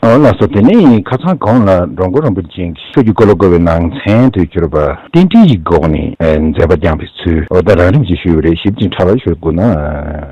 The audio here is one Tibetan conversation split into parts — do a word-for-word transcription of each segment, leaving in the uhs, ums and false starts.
ཨོ་ལགས་སོ། དེ་ནས་ཁ་སང་གོང་ལ་འགྲོ་མགོན་རིན་པོ་ཆེ་གིས་ཆོས་ཀྱི་བཀའ་སློབ་བསྐུར་བའི་ནང་ཚན་དུ་གྱུར་པ་རྟེན་འབྲེལ་གྱི་སྒོ་ནས་མཛད་པ་བསྐྱངས་པའི་ཚུལ། ཨོ་ད་རང་རིམ་གྱིས་ཞུས་པ་རེད། ཞིབ་ཅིང་ཕྲ་བར་ཞུ་དགོས་ན་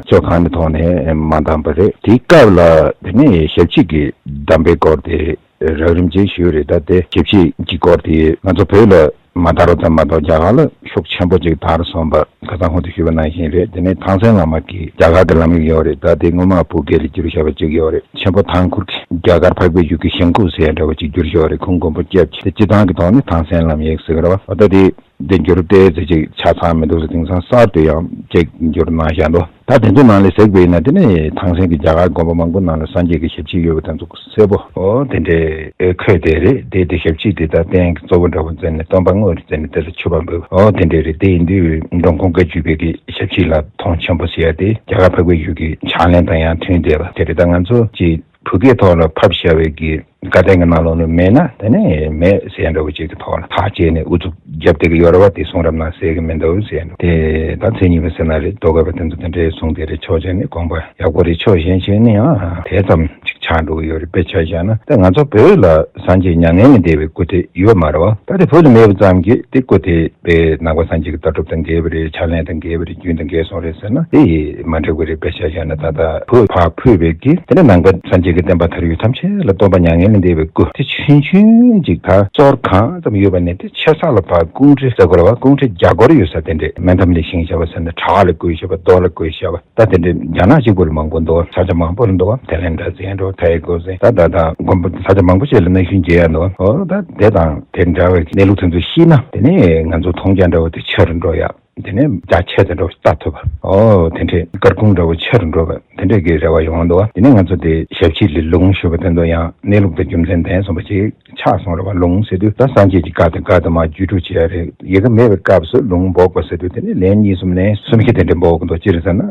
ཕྱོགས་གང་གི་ཐོག་ནས་མ་འདང་པ་རེད། དེའི་སྐབས་ལ་དེ་ནས་ཞབས་ཕྱི་གི་གདམས་པའི་སྐོར་དེ་རང་རིམ་གྱིས་ཞུས་རེད། ད་དེ་ཞབས་ཕྱི་གི་སྐོར་དེ་ང་ཚོ་བོད་ལ་མ་དར་བ་ཙམ་མ་གཏོགས་རྒྱ་གར་ལ་ཤུགས་ཆེན་པོ་ཅིག་དར་སོང་བ་ཁ་སང་གོང་དུ་ཞུས་པ་ནང་བཞིན་རེད། དེ་ནས་ཐང་སན་བླ་མ་གིས་རྒྱ་གར་གྱི་ལམ་ཡིག་ཡོད་རེད། ད་དེ་སྔོན་མ་བོད་སྐད་ལ་བསྒྱུར་བཞག་པ་ཅིག་ཡོད་རེད། ཆེན་པོ་ཐང་ཁུར་གྱིས་རྒྱ་གར་འཕགས་པའི་ཡུལ་གྱི་ཞིང་ཁམས་ཟེར་ཡ་འདྲ་བ་ཅིག་བསྒྱུར་བཞག་རེད། ཁོང་མགོན་པོ་སྐྱབས་ཀྱིས་དེ་སྤྱི་བཏང་གི་ཐོག་ནས་ཐང་སན་བླ་མ་ཡིག་ཟེར་གི་རེད་བ། ད་དེ་འདི་འགྱུར་ཏེ་ཟེར་ཅིག་ཆ་ཚང་མི་འདུག་ཟེར། དེང་སང་གསར་དུ་ཡང་ཅིག་འགྱུར་གནང་བཞག་འདུག་ད་དེ་ཚོ་ནང་ལས་གཟིགས་པ་ཡིན་ན་དེ་ནི་ཐང་སན་གྱི་རྒྱ་གར་དགོན་པ་མང་པོ་ནང་ལ་སངས་རྒྱས་ཀྱི་ཞབས་ཕྱི་ཡོད་པ་དེ་ཚོ་གསལ་པོ། ཨོ་དེ་འདྲའི་ཨེ་འཁོད་དེ་རེད། དེ་དེ་ཞབས་ཕྱི་དེ་ད་རྟེན་གྱི་གཙོ་བོ་འདྲ་བོ་མཛད་ནས་སྟོན་པ་དངོས་རུ་མཛད་ནས་དེ་ལ་མཆོད་པ་འབུལ། ཨོ་དེ་འདྲའི་རེད། དེ་ཡིན་དུས་འགྲོ་མགོན་བཀའ་བརྒྱུད་པའི་གི་ཞབས་ཕྱི་ལ་མཐོང་ཆེན་པོ་བྱེད་ཡ་དེ་རྒྱ་གར་འཕགས་པའི་ཡུལ་གྱི་ཕྱག་ལེན་དང་ཡང་མཐུན་བསྡད་པ་དེ་རེད། ད་ང་ཚོ་ཅིག་བོད་སྐད་ཐོག་ལ་ཕབ་བཞག་པའི་གི་བཀའ་བསྟན་གྱི་ནང་ལོགས་ལ་མེད་ན་དེ་ནས་མེད་ཟེར་འདྲ་བོ་ཅིག་གི་ཐོག་ལ་ཐག་བཅད་ནས་ཨུ་ཚུགས་རྒྱབ་བསྡད་ཀྱི་ཡོད་རེད་བ། དེ་གསུང་རབ་ནང་གསལ་གྱི་མི་འདུག་ཟེར་འདུག་དེ་ད་མཚན་ཉིད་པ་ཟེར་ན་རེད། རྡོ་བརྒྱད་པ་དེ་ཚོ་དེ་འདྲའི་གསུང་དེ་རེད། ཕྱོགས་གཅིག་ནས་དགོངས་པ་ཡག་པོ་རེད། ཕྱོགས་གཞན་ཞིག་ནས་ཡང་དེ་ཙམ་ཅིག་ཆགས་འགྲོ་གི་ཡོད་རེད། དཔེ་ཆ་བཞག་ན་ད་ང་ཚོ་བོད་ལ་སངས་རྒྱས་མྱ་ངན་ལས་འདས་པའི་སྐུ་དེ་ཡོད་མ་རེད་བ། ད་དེ་བོད་ལ་མེད་པ་ཙམ་གྱིས་དེ་སྐུ་དེ་དཔེ་ནང་པ་སངས་རྒྱས་ཀྱི་ལྟ་གྲུབ་དང་འགལ་བ་རེད། ཕྱག་ལེན་དང་འགལ་བ་རེད། རྒྱུན་དང་འགལ་སོང་རེད་ཟེར་ན་དེ་ཡིས་མ་འགྲིག་པ་རེད། དཔེ་ཆ་བཞག་ན་ད་ལྟ་བོད་ཕར་ཕུད་པའི་གི་དེ་ནས་ནང་པ་སངས་རྒྱས་ཀྱི་བསྟན་པ་དར་ཡུལ་ཐམས་ཅད་ལ་སྟོན་པ་མྱ་ངན་ལས་འདས་པའི་སྐུ་དེ་ཆུང་ཆུང་ཅིག་ད་ཙོར་གང་ཙམ་ཡོད་པ་ནས་དེ་ཆེ་ས་ལ་ཕར་ཀོང་ཁྲི་ཟེར་དགོས་རེད་བ། ཀོང་ཁྲི་རྒྱ་སྒོར་ཡོད་ས་དེ་འདྲས། སྨན་འཐབ་ལས་བཞེངས་བཞག་པ་ཟེར་ན་བྲག་ལ་བརྐོས་བཞག་པ། རྡོ་ལ་བརྐོས་བཞག་པ། ད་དེ་འདྲའི་རྒྱ་ནག་གཅིག་པུ་ལ་མང་པོ་འདུག་ས་ཆ་མང་པོ་ལ་འདུག་དེ་ལས་འདྲ་ཟེར་འགྲོ་ཐའི་གོ་ཟེར་ད་ད་ད་དགོན་པ་ས་ཆ་མང་པོ་ཞིག་ལ་གནས་ཤུལ་མཇལ་ཡ་འདུག་ཨོ་ད་དེ་དང་དེ་འདྲ་བའི་གནས་ལུགས་དེ་ཚོ་ཤེས་ན་དེ་ནས་ང་ཚོ་མཐོང་རྒྱ་འདྲ་བོ་དེ་ཆེ་རུ་འགྲོ་ཡ། དེ་ནས་རྒྱ་ཆེ་དེ་འདྲ་བོ་ལྟ་ཐུབ་པ། ཨོ་དེ་འདྲའི་སྐར་ཁུང་འདྲ་བོ་ཆེ་རུ་འགྲོ་བ་དེ་འདྲའི་གི་རེ་བ་ཡོང་འདུག་དེ་ནས་ང་ཚོ་དེ་ཞབས་ཕྱི་ལས་ལུང་ཞུ་བ་དེ་ཚོ་ཡང་གནས་ལུགས་དང་རྒྱུ་མཚན་ལྡན་སོང་བ་ཅིག་ཆགས་སོང་རེད་བ། ལུང་ཟེར་དུས་ད་སངས་རྒྱས་ཀྱི་བཀའ་དང་བཀའ་དང་མར་བརྒྱུད་སྒྲུབ་བྱེད་ཡ་རེད། ཡི་གེ་མེད་པའི་སྐབས་སུ་ལུང་འབོགས་པ་ཟེར་དུས་དེ་ནས་ལན་གཉིས་གསུམ་ལན་གསུམ་བཞི་དེ་འདྲ་འབོགས་ཀྱི་འདུག་ཅི་རེད་ཟེར་ན་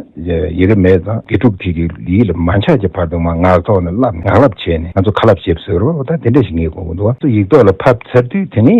ཡི་གེ་མེད་ཙང་དགེ་ཕྲུག་དེ་གི་ཡིད་ལ་མ་འཆར་གྱི་བར་དུ་མར་ངག་ཐོག་ནས་བསླབ་ངག་བསླབ་བྱས་ནས་ང་ཚོ་ཁ་བསླབ་བྱེད་ཟེར་བ་ད་དེ་འདྲ་ཞིག་ངེས་དགོས་ཀྱི་འདུག་ཡིག་ཐོག་ལ་ཕབ་ཚར་དུས་དེ་ནས་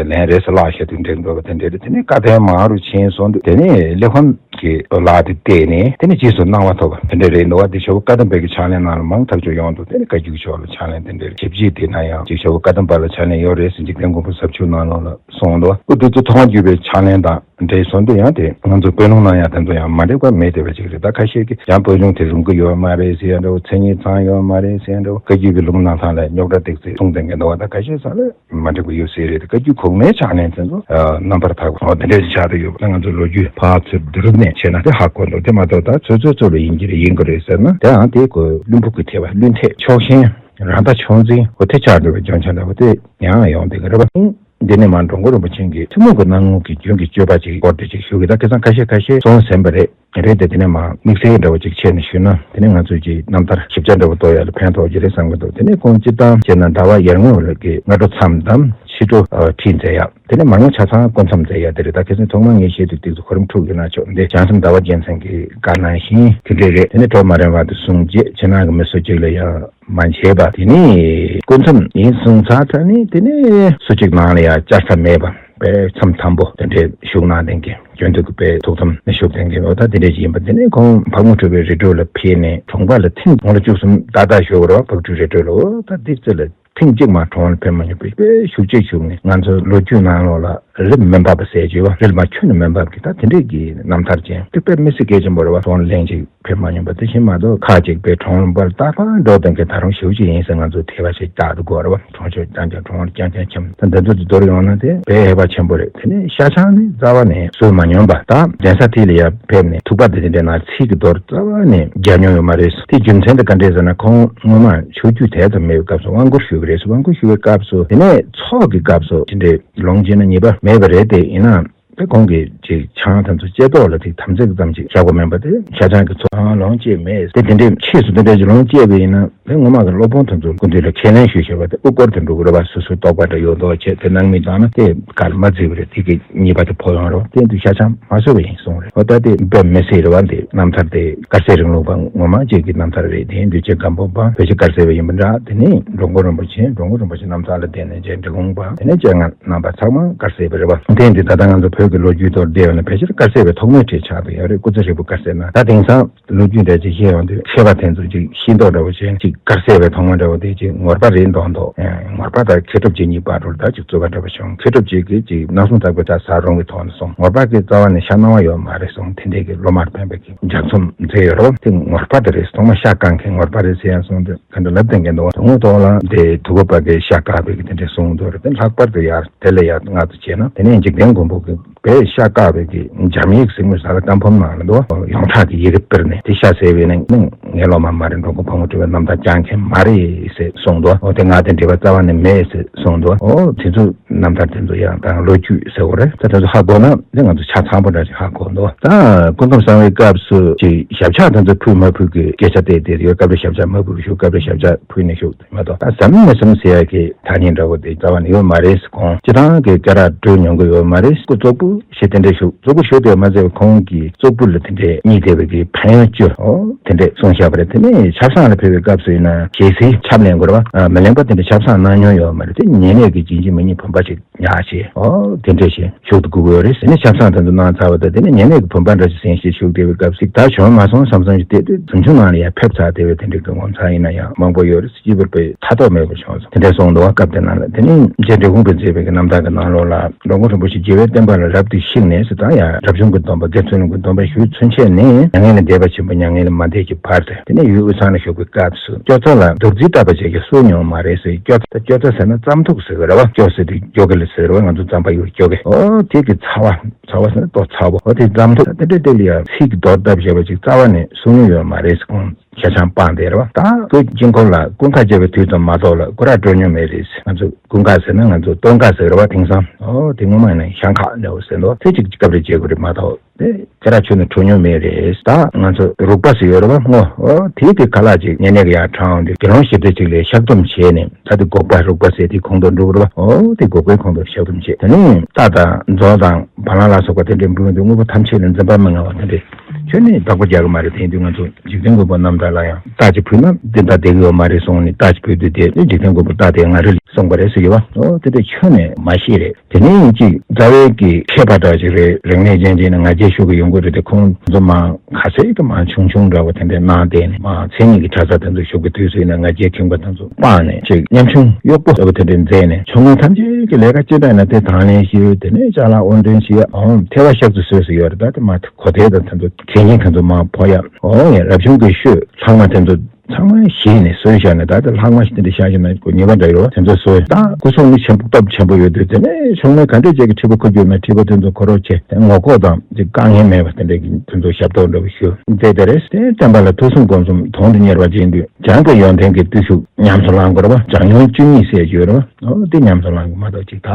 ལན་རེ་ཟེར་བཀླགས་བཞག་དུས་འགྲིག་འགྲོ་བ་དེ་འདྲ་རེད། དེ་ནས་བཀའ་བསྟན་མང་རུ་ཕྱིན་སོང་དུས་དེ་ནས་གླེགས་བམ་གྱི་ལག་དེ་བལྟས་ནས་དེ་ནས་རྗེས་སུ་གནང་བ་ཐོབ་པ་དེ་འདྲ་རེད་འདུག་བ། དེ་ཞོགས་པ་བཀའ་གདམས་པའི་གི་ཕྱག་ལེན་ནང་ལ་མང་ཐག་ཆོད་ཡོང་འདུག་དེ་ནས་བཀའ་བརྒྱུད་ཕྱོགས་ལ་ཕྱག་ལེན་དེ་འདྲ་རེད། ཞིབ་ཕྱིས་དེ་ན་ཡང་ཅིག་ཞོགས་པ་བཀའ་གདམས་པ་ལ་ཕྱག་ལེན་ཡོད་རེད་ཟེར་འཇིག་རྟེན་མགོན་པོ་ཟབ་ཆོས་ནང་ལོགས་ལ་གསུངས་འདུག་སྐུ་བདུད་རྩི་མཐོང་བརྒྱུད་པའི་ཕྱག་ལེན་དང་འབྲེལ་སོང་དུས་ཡང་དེ་ང་ཚོ་དཔེ་ལུང་གནང་ཡ་དེ་ཚོ་ཡང་མ་འགྲིག་པ་མེད་བསྡད་པ་ཅིག་རེད། ད་ཁ་ཤས་ཀྱིས་ཡང་དཔེ་ལུང་དེ་རུང་གི་ཡོད་མ་རེད་ཟེར་ཡ་འདྲ་བོ། མཚན་ཉིད་ཚང་ཡོད་མ་རེད་ཟེར་ཡ་འདྲ་བོ། བཀའ་བརྒྱུད་པའི་ལུང་གནང་སྟངས་ལ་རྙོག་དྲ་ཏོག་ཙམ་གསུངས་བསྡད་མཁན་འདུག་བ། ད་ཁ་ཤས་ས་ལ་མ་འགྲིག་པ་ཡོད་སྲིད་རེད། ད་བཀའ་བརྒྱུད་གོང་མའི་ཕྱག་ལེན་དེ་ཚོ་རྣམ་པར་དག་པ་དེ་འདྲ་ཞིག་ཆགས་བསྡད་ཡོད་པ། ད་ང་ཚོ་ལོ་རྒྱུས་ཕར་ཚུར་བསྡུར་ནས་བྱས་ན་དེ་ཧ་གོ་འདུག་དེ་མ་གཏོགས་ད་ཚོད་ཚོད་ཚོད་ལ་ཡིན་གྱི་རེད་ཡིན་དགོས་རེད་ཟེར་ན་དེའང་དེ་ཁོ་བླུན་པོ་གི་ཐེ་བ་བླུན་ཐེ་ཕྱོགས་ཞེན་རང་ལྟ་ཕྱོགས་འཛིན་འོ་དེ་ཆགས་འགྲོ་བའི་སྦྱོང་བྱ་འདྲ་བོ་དེ་ཡང་ཡོང་བསྡད་ཀྱི་རེད་པ། འདི་ནས་མར་འགྲོ་མགོན་རིན་པོ་ཆེ་གིས་ཐུན་མོང་གི་སྣང་ངོ་གི་རྒྱུན་གྱི་སྤྱོད་པ་ཅིག་སྐོར་དེ་ཅིག་ཞུ་གི། ད་ཁ་སང་ཁ་ཤས་ཁ་ཤས་སོང་ཟིན་པ་རེད། རེད་དེ་དེ་ནས་མར་དམིགས་བསལ་འདྲ་བོ་ཅིག་བྱས་ནས་ཞུས་ན་དེ་ནས་ང་ཚོས་ཀྱི་རྣམ་ཐར་ཞིབ་ཆ་འདྲ་བོ་གཏོད་ཡ་ལ་ཕན་ཐོགས་ཀྱི་རེད་བསམ་གྱི་འདུག་དེ་ནས་ཁོང་སྤྱིར་བཏང་བྱས་ན་ཟླ་བ་ཡར་ངོ་ལ་གི་སྔ་དྲོ་མཚམས་དང་ཕྱི་དྲོ་ཁྲིད་མཛད་ཡ། དེ་ནས་མར་ངོ་ཆ་ཚང་སྐུ་མཚམས་མཛད་ཡ་དེ་རེད། ད་ཁ་སང་ཐོག་མར་ངས་བཤད་དུས་ཏོག་ཙམ་གོ་རིམ་འཁྲུག་ཡོད་ན་ཆོག་འདི་བྱང་སེམས་ཟླ་བ་རྒྱལ་མཚན་གྱི་བཀའ་ནང་བཞིན་དེ་འདྲས་རེད། དེ་ནས་གྲོགས་མ་རན་བར་དུ་གསུང་རྗེས་ཕྱི་ནང་གི་མི་སུ་གཅིག་ལ་ཡང་མ་བྱས་པ། དེ་ནས་སྐུ་མཚམས་ཡིན་གསུངས་ཚར་ཚར་ནས་དེ་ནས་སུ་གཅིག་ནང་ལ་ཡང་བཅར་ས་མེད་པ་དཔེ་མཚམས་དམ་པོ་དེ་འདྲས་བཞུགས་གནང་མཁན་གྱི་རྒྱུན་དུ་གི་དཔེ་ཐུགས་མཚམས་ནས་བཞུགས་མཁན་གྱི་འོ་ད་དེ་འདྲས་ཡིན་པ། དེ་ནས་ཁོང་ཕག་མོ་གྲུ་པའི་རི་ཁྲོད་ལ་ཕེབས་ནས་གྲོང་པ་ལ་ཐེངས་དགུང་ལོ་བཅུ་གསུམ་ཏག་ཏག་བཞུགས་རོགས་ཕག་གྲུ་རི་ཁྲོད་ལ་འོ་ད་འདི་ཚོ་ལ། ཐེངས་གཅིག་མ་གྲོངས་ལ་ཕེབས་མ་མྱོང་བའི་དཔེ་ཤུགས་ཆེ་ཤུགས་ནས་ང་ཚོ་ལོ་རྒྱུས་ནང་ལོགས་ལ་རི་ལ་མེ་འབར་བ་ཟེར་བརྗོད་པ་རི་ལ་མ་ཁྱོན་ནས་མེ་འབར་གི་ད་དེ་འདྲས་ཀྱི་རྣམ་ཐར་ཅན་དེ་དཔེ་མི་སྲིད་གལ་ཆེན་པོ་རེད་བ། གྲོངས་ལ་ལན་གཅིག་ཕེབས་མ་མྱོང་བ་དེ་བཞིན་མ་གཏོགས་ཁ་ཅིག་དཔེ་གྲོངས་ལ་འབར་ཏག་ཏག་འགྲོ་བསྡད་མཁན་ད་རུང་ཞེ་པོ་ཅིག་ཡིན་ཟེར་ང་ཚོ་དད་པ་ཞིག་རྟག་ཏུ་དགོས་རེད་བ། གྲོངས་ཆོག་རྐྱང་རྐྱང་གྲོངས་རྐྱང་རྐྱང་འཁྱམས་ད་འདི་ཚོ་དེ་མདོར་ཡོང་ན་དེ་དཔེ་ཧེ་བག་ཆེན་པོ་རེད། དེ་ནས་ཤ་ཆང་ནི་རྩ་བ་ནས་ཟོས་མ་མྱོང་བ་ད་གདན་ས་དེ་ལ་ཡར་ཕེབས་ནས་ཐུག་པ་དེ་དེ་འདྲས་ན་ཚིག་གི་མདོར་རྩ་བ་ནས་རྒྱག་མྱོང་ཡོད་མ་རེད། དེ་རྒྱུ་མཚན་དེ་ག་འདྲས་ཟེར་ན་ཁོང་སྔོན་མ་ཆོས་བརྒྱུད་དེ་ཙམ་མེད་པའི་སྐབས་སུ་དབང་བསྐུར་ཞུ་གི་རེད། དབང་བསྐུར་ཞུ་བའི་སྐབས་སུ་དེ་ནས་ཚོགས་ཀྱི་སྐབས་སུ་དེ་འདྲའི་ལུང་བྱིན་ན་ཉེས་པ་མེད་པ་རེད། དེ་ཡིན་ན་དེ་ཁོང་གིས་ཅིག་ཆང་དེ་ཚོ་བཅད་ཐོག་ལ་ཅིག་དམ་ཚིག་ཙམ་ཅིག་བཞག་པ་མིན་པ་དེ་ཤ་ཆང་གི་ཚོགས་ལུང་བཅད་མེད། དེ་དེ་འདྲའི་ཕྱིས་སུ་དེ་འདྲའི་ལུང་བཅད་པ་ཡིན་ན་དེ་ངོ་མ་གི་སློབ་དཔོན་དེ་ཚོ་སྐུ་མདུན་ལ་ཁས་ལེན་ཞུས་བྱས་པ་དེ་དབུ་སྐོར་དུ་འགྲོ་གི་རེད་བ། སོ་སོའི་རྟོགས་པ་འདྲ་ཡོད་མདོག་བྱས་དེ་སྣང་མེད་བཏང་ན་དེ་གར་མ་བརྩི་བ་རེད། དེ་གི་ཉེས་པ་དེ་ཕོག་ཡོང་རེད་བ། དེ་འདུག་ཤ་ཆང་མ་ཟོས་པ་ཡིན་གསུངས་རེད། འོ་ད་དེ་དཔེ་མི་སྲིད་རེད་བ། འདི་རྣམ་ཐར་དེ་དཀར་ཟས་རིང་ལུགས་པ་ངོ་མ་ཅིག་གི་རྣམ་ཐར་རེད། དེ་འདུས་བྱས་སྒམ་པོ་པ་བོད་ཆས་དཀར་ཟས་པ་ཡིན་པ་འདྲ། དེ་ནས་འགྲོ་མགོན་རིན་པོ་ཆེ་འགྲོ་མགོན་རིན་པོ་ཆེ་རྣམ་ཐར་ལ་བརྟེན་ནས་རྗེ་འབྲི་གུང་པ་དེ་ནས་སྤྱན་སྔ་རྣམ་པ་ཚང་མ་དཀར་ཟས་པ་རེད་བ། དེ་འདི་ད་ལྟ་ང་ཚོ་བོད་ གི་ལོ་རྒྱུས་ཐོག་བསྡད་ཡོང་ན་ཕལ་ཆེར་དཀར་ཟས་པའི་ཐོག་མའི་གྲས་ཆགས་འདུག་ཡོད་རེད། སྐུ་ཚེ་ཧྲིལ་པོ་དཀར་ཟས་ན། ད་དེང་སང་ལོ་རྒྱུས་འདྲ་ཅིག་བཤད་ཡོང་དུས་མཁས་པ་དེ་ཚོ་ཅིག་ཤེས་མདོག་འདྲ་བོ་བྱས་ནས་ཅིག་དཀར་ཟས་པའི་ཐོག་མ་འདྲ་བོ་དེ་ཅིག་ངོ་མ་རེད་མདོག་མདོག་ངོ་མ་དང་མཁས་གྲུབ་རྗེ་གཉིས་བར་དུ་ད་ཅིག་རྩོད་པ་འདྲ་བོ་བྱུང་། མཁས་གྲུབ་རྗེ་གིས་ཅིག་སྣང་སྲུང་ཚགས་པའི་ཆ་ཟ་རུང་གི་ཐོག་ནས་སོང་། ངོ་མ་གི་རྩ་བ་ནས་ཤ་སྣང་བ་ཡོད་མ་རེད་གསུངས། དེ་འདྲས་ཀྱི་སློབ་མར་ཕན་པའི་གི་ལྗགས་རྩོམ་མཛད་ཡོད་རེད་བ། དེ་ངོ་མ་དེ་རེད། ཐོག་མ་ཤ་བཀང་མཁན་ངོ་མ་རེད་ཟེར་ཡང་གསུངས་ཏེ། ག་འདྲ་ལབ་བསྡད་མཁན་འདུག་དོན་དངོས་ཐོག་ལ་དེ་དུ་གུ་པ་གིས་ཤ་བཀག་པའི་གི་དེ་འདྲའི་གསུང་འདུག་རེད། དེ་ལྷག་པར་དུ་ཡར་དེ་ལས་ཡར་ང་ཚོ་བྱས་ན། དེ་ནས་འཇིག་རྟེན་མགོན་པོ་གི་བས་ཤ་བཀག་པའི་གི་འཇམ་ཡིག་ཟེར་མི་ཟ་ལ་ཏམ་ཕམ་ནང་ལ་འདུག་ཡོངས་གྲགས་ཀྱི་ཡི་གེ་སྤེལ་ནས། དེ་ཤ་ཟས་པས་ནི་ངའི་སློབ་མ་མ་རེད། འགྲོ་མགོན་ཕག་མོ་གྲུ་པའི་རྣམ་ཐར་བསྐྱངས་མཁན་མ་རེད་ཟེར་གསུངས་འདུག་འོ་དེ་ང་དེ་འབྲེལ་བ་རྩ་བ་ནས་མེད་ཟེར་གསུངས་འདུག་འོ་དེ་ཚོ་རྣམ་ཐར་དེ་ཚོ་ཡང་དང་ལོ་རྒྱུས་ཟེར་བ་རེད། ད་དེ་ཚོ་ཧ་གོ་ན་ནི་ང་ཚོ་ཆ་ཚང་པོ་འདྲ་ཞིག་ཧ་གོ་འདུག་ད་སྐུ་ཁམས་བཟང་བའི་སྐབས་སུ་ཅིག་ཞབས་ཆག་དེ་ཚོ་ཕུལ་མ་ཕུལ་གི་སྐད་ཆ་དེ་དེ་ཡོད། སྐབས་རེ་ཞབས་ཆག་མ་ཕུལ་གི་བཞུགས། སྐབས་རེ་ཞབས་ཆག་ཕུལ་ནས་བཞུགས། མ་གཏོགས་ད་ཟམ་མི་ཟམ་ཟེར་ཡ་གི་ཐ་སྙད་འདྲ་བོ་དེ་རྩ་བ་ནས་ཡོད་མ་རེད་ཟེར། གོང་སྤྱི་བཏང་གི་སྐད་གྲགས་འགྲོ་མྱོང་གི་ཡོད་མ་རེད། སྐུ་གཙོ་བོ་ཞེས་དེ་འདྲས་ཞུ། གཙོ་བོ་ཞུ་དེ་མ་ཟད་ཁོང་གིས་གཙོ་བོ་ལ་དེ་འདྲས་གཉིས་དེ་བའི་གི་ཕན་ཡོན་བཅུ་འོ་དེ་འདྲས་གསུངས་བཞག་པ་རེད། དེ་ནས་ཆབ་གསང་ལ་ཕེབས་པའི་སྐབས་སུ་ཡིན་ན་ཞེ་སའི་ཆབ་ལེན་དགོས་རེད་བ། མི་ལེན་པ་དེ་འདྲས་ཆབ་གསང་གནང་མྱོང་ཡོད་མ་རེད། དེ་ཉེ་གནས་ཀྱི་ཡིན་གཅིག་མིན་གཉིས་བུམ་པ་ཞིག་ཉག་ཅེས་ཨོ་དེ་འདྲ་ཞིག་ཞུགས་ཏུ་དགོས་ཀྱི་ཡོད་རེད་ཟེར་ནས་ཆབ་གསང་དེ་ཚོ་གནང་ཚར་བ་དང་། དེ་ནས་ཉེ་གནས་ཀྱི་བུམ་པ་འདྲ་ཞིག་གསན་ཞེས་ཞུགས་བསྡད་པའི་སྐབས་སུ་ད་བྱུང་མ་སོང་བསམ་བསམ་ཞིག་བལྟས་དུས་གཟིམ་ཆུང་ནང་ལ་ཡང་ཕེབས་ཚར་བསྡད་པའི་དེ་འདྲའི་གི་ངོ་མཚར་ཡིན་ན་ཡང་མང་པོ་ཡོད་རེད། སྐྱིད་པར་པའི་མཐའ་ཐོག་མེད་པར་བྱུང་སོང་། དེ་འདྲ་གསུངས་འདུག་བ། སྐབས་དེ་ནང་ལ་དེ་ནས་རྗེ་འབྲི་གུང་གིས་མཛད་པའི་གི་རྣམ་ཐར་གྱི་ནང་ལོགས་ལ་འགྲོ་མགོན་རིན་པོ་ཆེ་རྒྱལ་བའི་བསྟན་པ་ལ་རབ་ཏུ་གཤེགས་ནས་ཟེར། ད་ཡང་རབ་བྱུང་གི་སྡོམ་པ་དགེ་ཚུལ་སློང་གི་སྡོམ་པ་ཞུས་ཚུན་ཆད་ནས་མྱ་ངན་ལས་འདས་པ་ཆེན་པོ་མྱ་ངན་ལས་མ་འདས་ཀྱི་བར་དུ། དེ་ནས་ཡུལ་དབུས་གཙང་ལ་བཞུགས་པའི་སྐབས་སུ་སྐྱོ་ཚ་ལ་བདུད་རྩི་བཏབ་པ་བྱས་ཀྱི་གསོ་མྱོང་མ་རེད་ཟེར། སྐྱོ་ཚ་སྐྱོ་ཚ་ཟེར་ན་རྩམ་ཐུག་ཟེར་གི་རེད་བ། སྐྱོ་ཟེར་དུས་སྐྱོ་གི་ལ་ཟེར་བ། ང་ཚོ་རྩམ་པ་ཡུལ་སྐྱོ་གི། ཨོ་དེ་གི་ཚ་བ། ཚ་བ་ཟེར་ན་ཏོག་ཚ་བོ། ཨོ་དེ་རྩམ་ཐུག་དེ་འདྲ་དེ་ལ་ཡང་ཚིག་གི་རྡོར་བཏབ་བྱས་པ་ཅིག་རྩ་བ་ནས་གསོ་མྱོང་ཡོད་མ་རེད་ཟེར། ཁོང་ཤ་ཆང་སྤངས་བསྡད་རེད་བ། ད་སྐུ་དཀྱིལ་འཁོར་ལ་སྐུ་འཁར་བཅས་པའི་དུས་ཙམ་མ་གཏོགས་ལ་སྐུ་ར་བཀྲོལ་མྱོང་མེད་རེད་ཟེར། ང་ཚོ་སྐུ་འཁར་ཟེར་ན་ང་ཚོ་སྟོད་འཁར་ཟེར་རེད་བ། དེང་སང་ཨོ་དེ་སྔོན་མ་ཡིན་ན་ཞྭ་འཁར་འདྲ་བོ་ཟེར་འདུག་དེ་ཅིག་སྐབས་རེ་བྱེད་དགོས་རེད་མ་གཏོགས། དེ་སྐེ་རགས་ཆུ་ནས་འཁྲུ་མྱོང་མེད་རེད། ད་ང་ཚོ་རུག་པ་ཟེར་ཡོད་རེད་བ། སྔོ། ཨོ་དེའི་གི་ཁ་ལག་ཅིག་ཉེ་གནས་ཀྱི་ཡར་དྲངས་ཏེ་དགེ་སློང་ཞེ་འདྲ་ཅིག་ལ་བཤགས་སྡོམ་བྱས་ནས། ད་དེ་སྒོག་པ་རུག་པ་ཟེར་དེ་ཁོང་དུ་འགྲོ་གི་རེད་བ། ཨོ་དེ་སྒོག་པའི་ཁོང་དུ་བཤགས་སྡོམ་བྱས། དེ་ནས་རྟ་དང་མཛོ་དང་བ་ལང་ལ་སོགས་པ་དེ་འདྲའི་འབུལ་དུས་དངོས་པོ་ཐམས་ཅད་ལ་འཛེམ་པ་མི་མངའ་བ་དེ་འདྲས་ཁྱོན་ནས་བདག་པོ་རྒྱག་གི་མ་རེད། དེ་ཡིན་དུས་ང་ཚོ་འཇིག་རྟེན་མགོན་པོ་རྣམ་དག་ལ་ཡང་རྟ་ཅིག་ཕུལ་ན་དེ་འདྲ་བསྡད་ཀྱི་ཡོད་མ་རེད་གསུངས་ནས། རྟ་ཅིག་ཕུལ་དུས་དེ་ནི་འཇིག་རྟེན་མགོན་པོ་རྟ་དེ་ང་རེད་གསུངས་པ་རེད་ཟེར་གྱི་བ། ཨོ་དེ་འདྲས་ཁྱོན་ནས་མ་ཤེས་རེད། དེ་ནས་ཡིན་གཅིག་རྩ་བའི་གི་མཁས་པ་འདྲ་ཅིག་རེད། རིག་གནས་ཅན་ཅིག་ནས་ང་རྒྱལ་ཤུགས་ཀྱིས་ཡོང་གི་རེད་དེ། ཁོང་ཚོ་མང་ཁ་ཤས་ཀྱིས་མང་ཆུང་ཆུང་འདྲ་བོ་དེ་འདྲའི་གནང་བསྡད་ནས། མང་མཚན་ཉིད་ཀྱི་གྲྭ་ས་དེ་ཚོ་བཞུགས་ཀྱི་དུས་སུ་ཡིན་ན་ང་རྒྱལ་ཁེངས་པ་དེ་ཚོ་སྤངས་ནས་ཅིག་ཉམ་ཆུང་གཡོག་པོ་ལྟ་བུ་དེ་འདྲའི་མཛད་ནས། ཆུང་ངུ་ཐམས་ཅད་ཀྱི་ལས་ཀ་ཅི་འདྲ་ཡིན་ན་དེ་དང་ལེན་ཞུས། དེ་ནས་ཅ་ལག་དབོར་འདྲེན་བྱེད་ཡ། ཨོམ་ཐལ་བ་བཤགས་ཚུལ་བཟོས་སུ་ཡོད་རེད། ད་དེ་མ་གོ་དེ་དང་དེ་ཚོ་གད་སྙིགས་དེ་ཚོ་མར་ཕོ་ཡ། ཨོ་ཡ་རབ་བྱུང་གི་ཤོད་ལྷག་མ་དེ་ཚོ་ཚང་མ་བཞེས་ནས་བཟོས་བཞག་ནས། ད་དེ་ལྷག་མ་ཞིག་དེ་འདྲ་བཞག་བཞག་ན་གོ་ཉེས་པ་འདྲ་ཡོད་པ་དེ་ཚོ་བཟོས། ད་སྐུ་སྲོག་ནི་ཆེན་པོ་སྟོབས་ཆེན་པོ་ཡོད་དུས། དེ་ནས་ཆུང་མའི་ག་འདྲས་ཅིག་གི་མཁྲིས་པ་ཁུ་རྒྱུག་ན་མཁྲིས་པ་དེ་ཚོ་ཁོ་རོགས་བྱས། དེ་ངོ་ལྐོག་དང་ཅིག་དཀའ་ངལ་མེད་པ་དེ་འདྲས་ཀྱི་དེ་ཚོ་ཞབས་ཏོག་འདྲ་བོ་ཞུ་མཛད་དེ་རེད། དེ་བསྟན་པ་ལ་ཐོས་བསམ་སྒོམ་གསུམ་དོན་དུ་གཉེར་བ་བྱེད་དུས་སྦྱངས་པའི་ཡོན་ཏན་གྱི་བརྟུལ་ཞུགས་ཉམས་སུ་བླང་དགོས་རེད་བ། སྦྱངས་ཡོན་བཅུ་གཉིས་ཟེར་གྱི་ཡོད་རེད་བ། ཨོ་དེ་ཉམས་སུ་བླང་དགོས་མ་གཏོགས་ཅིག་ད་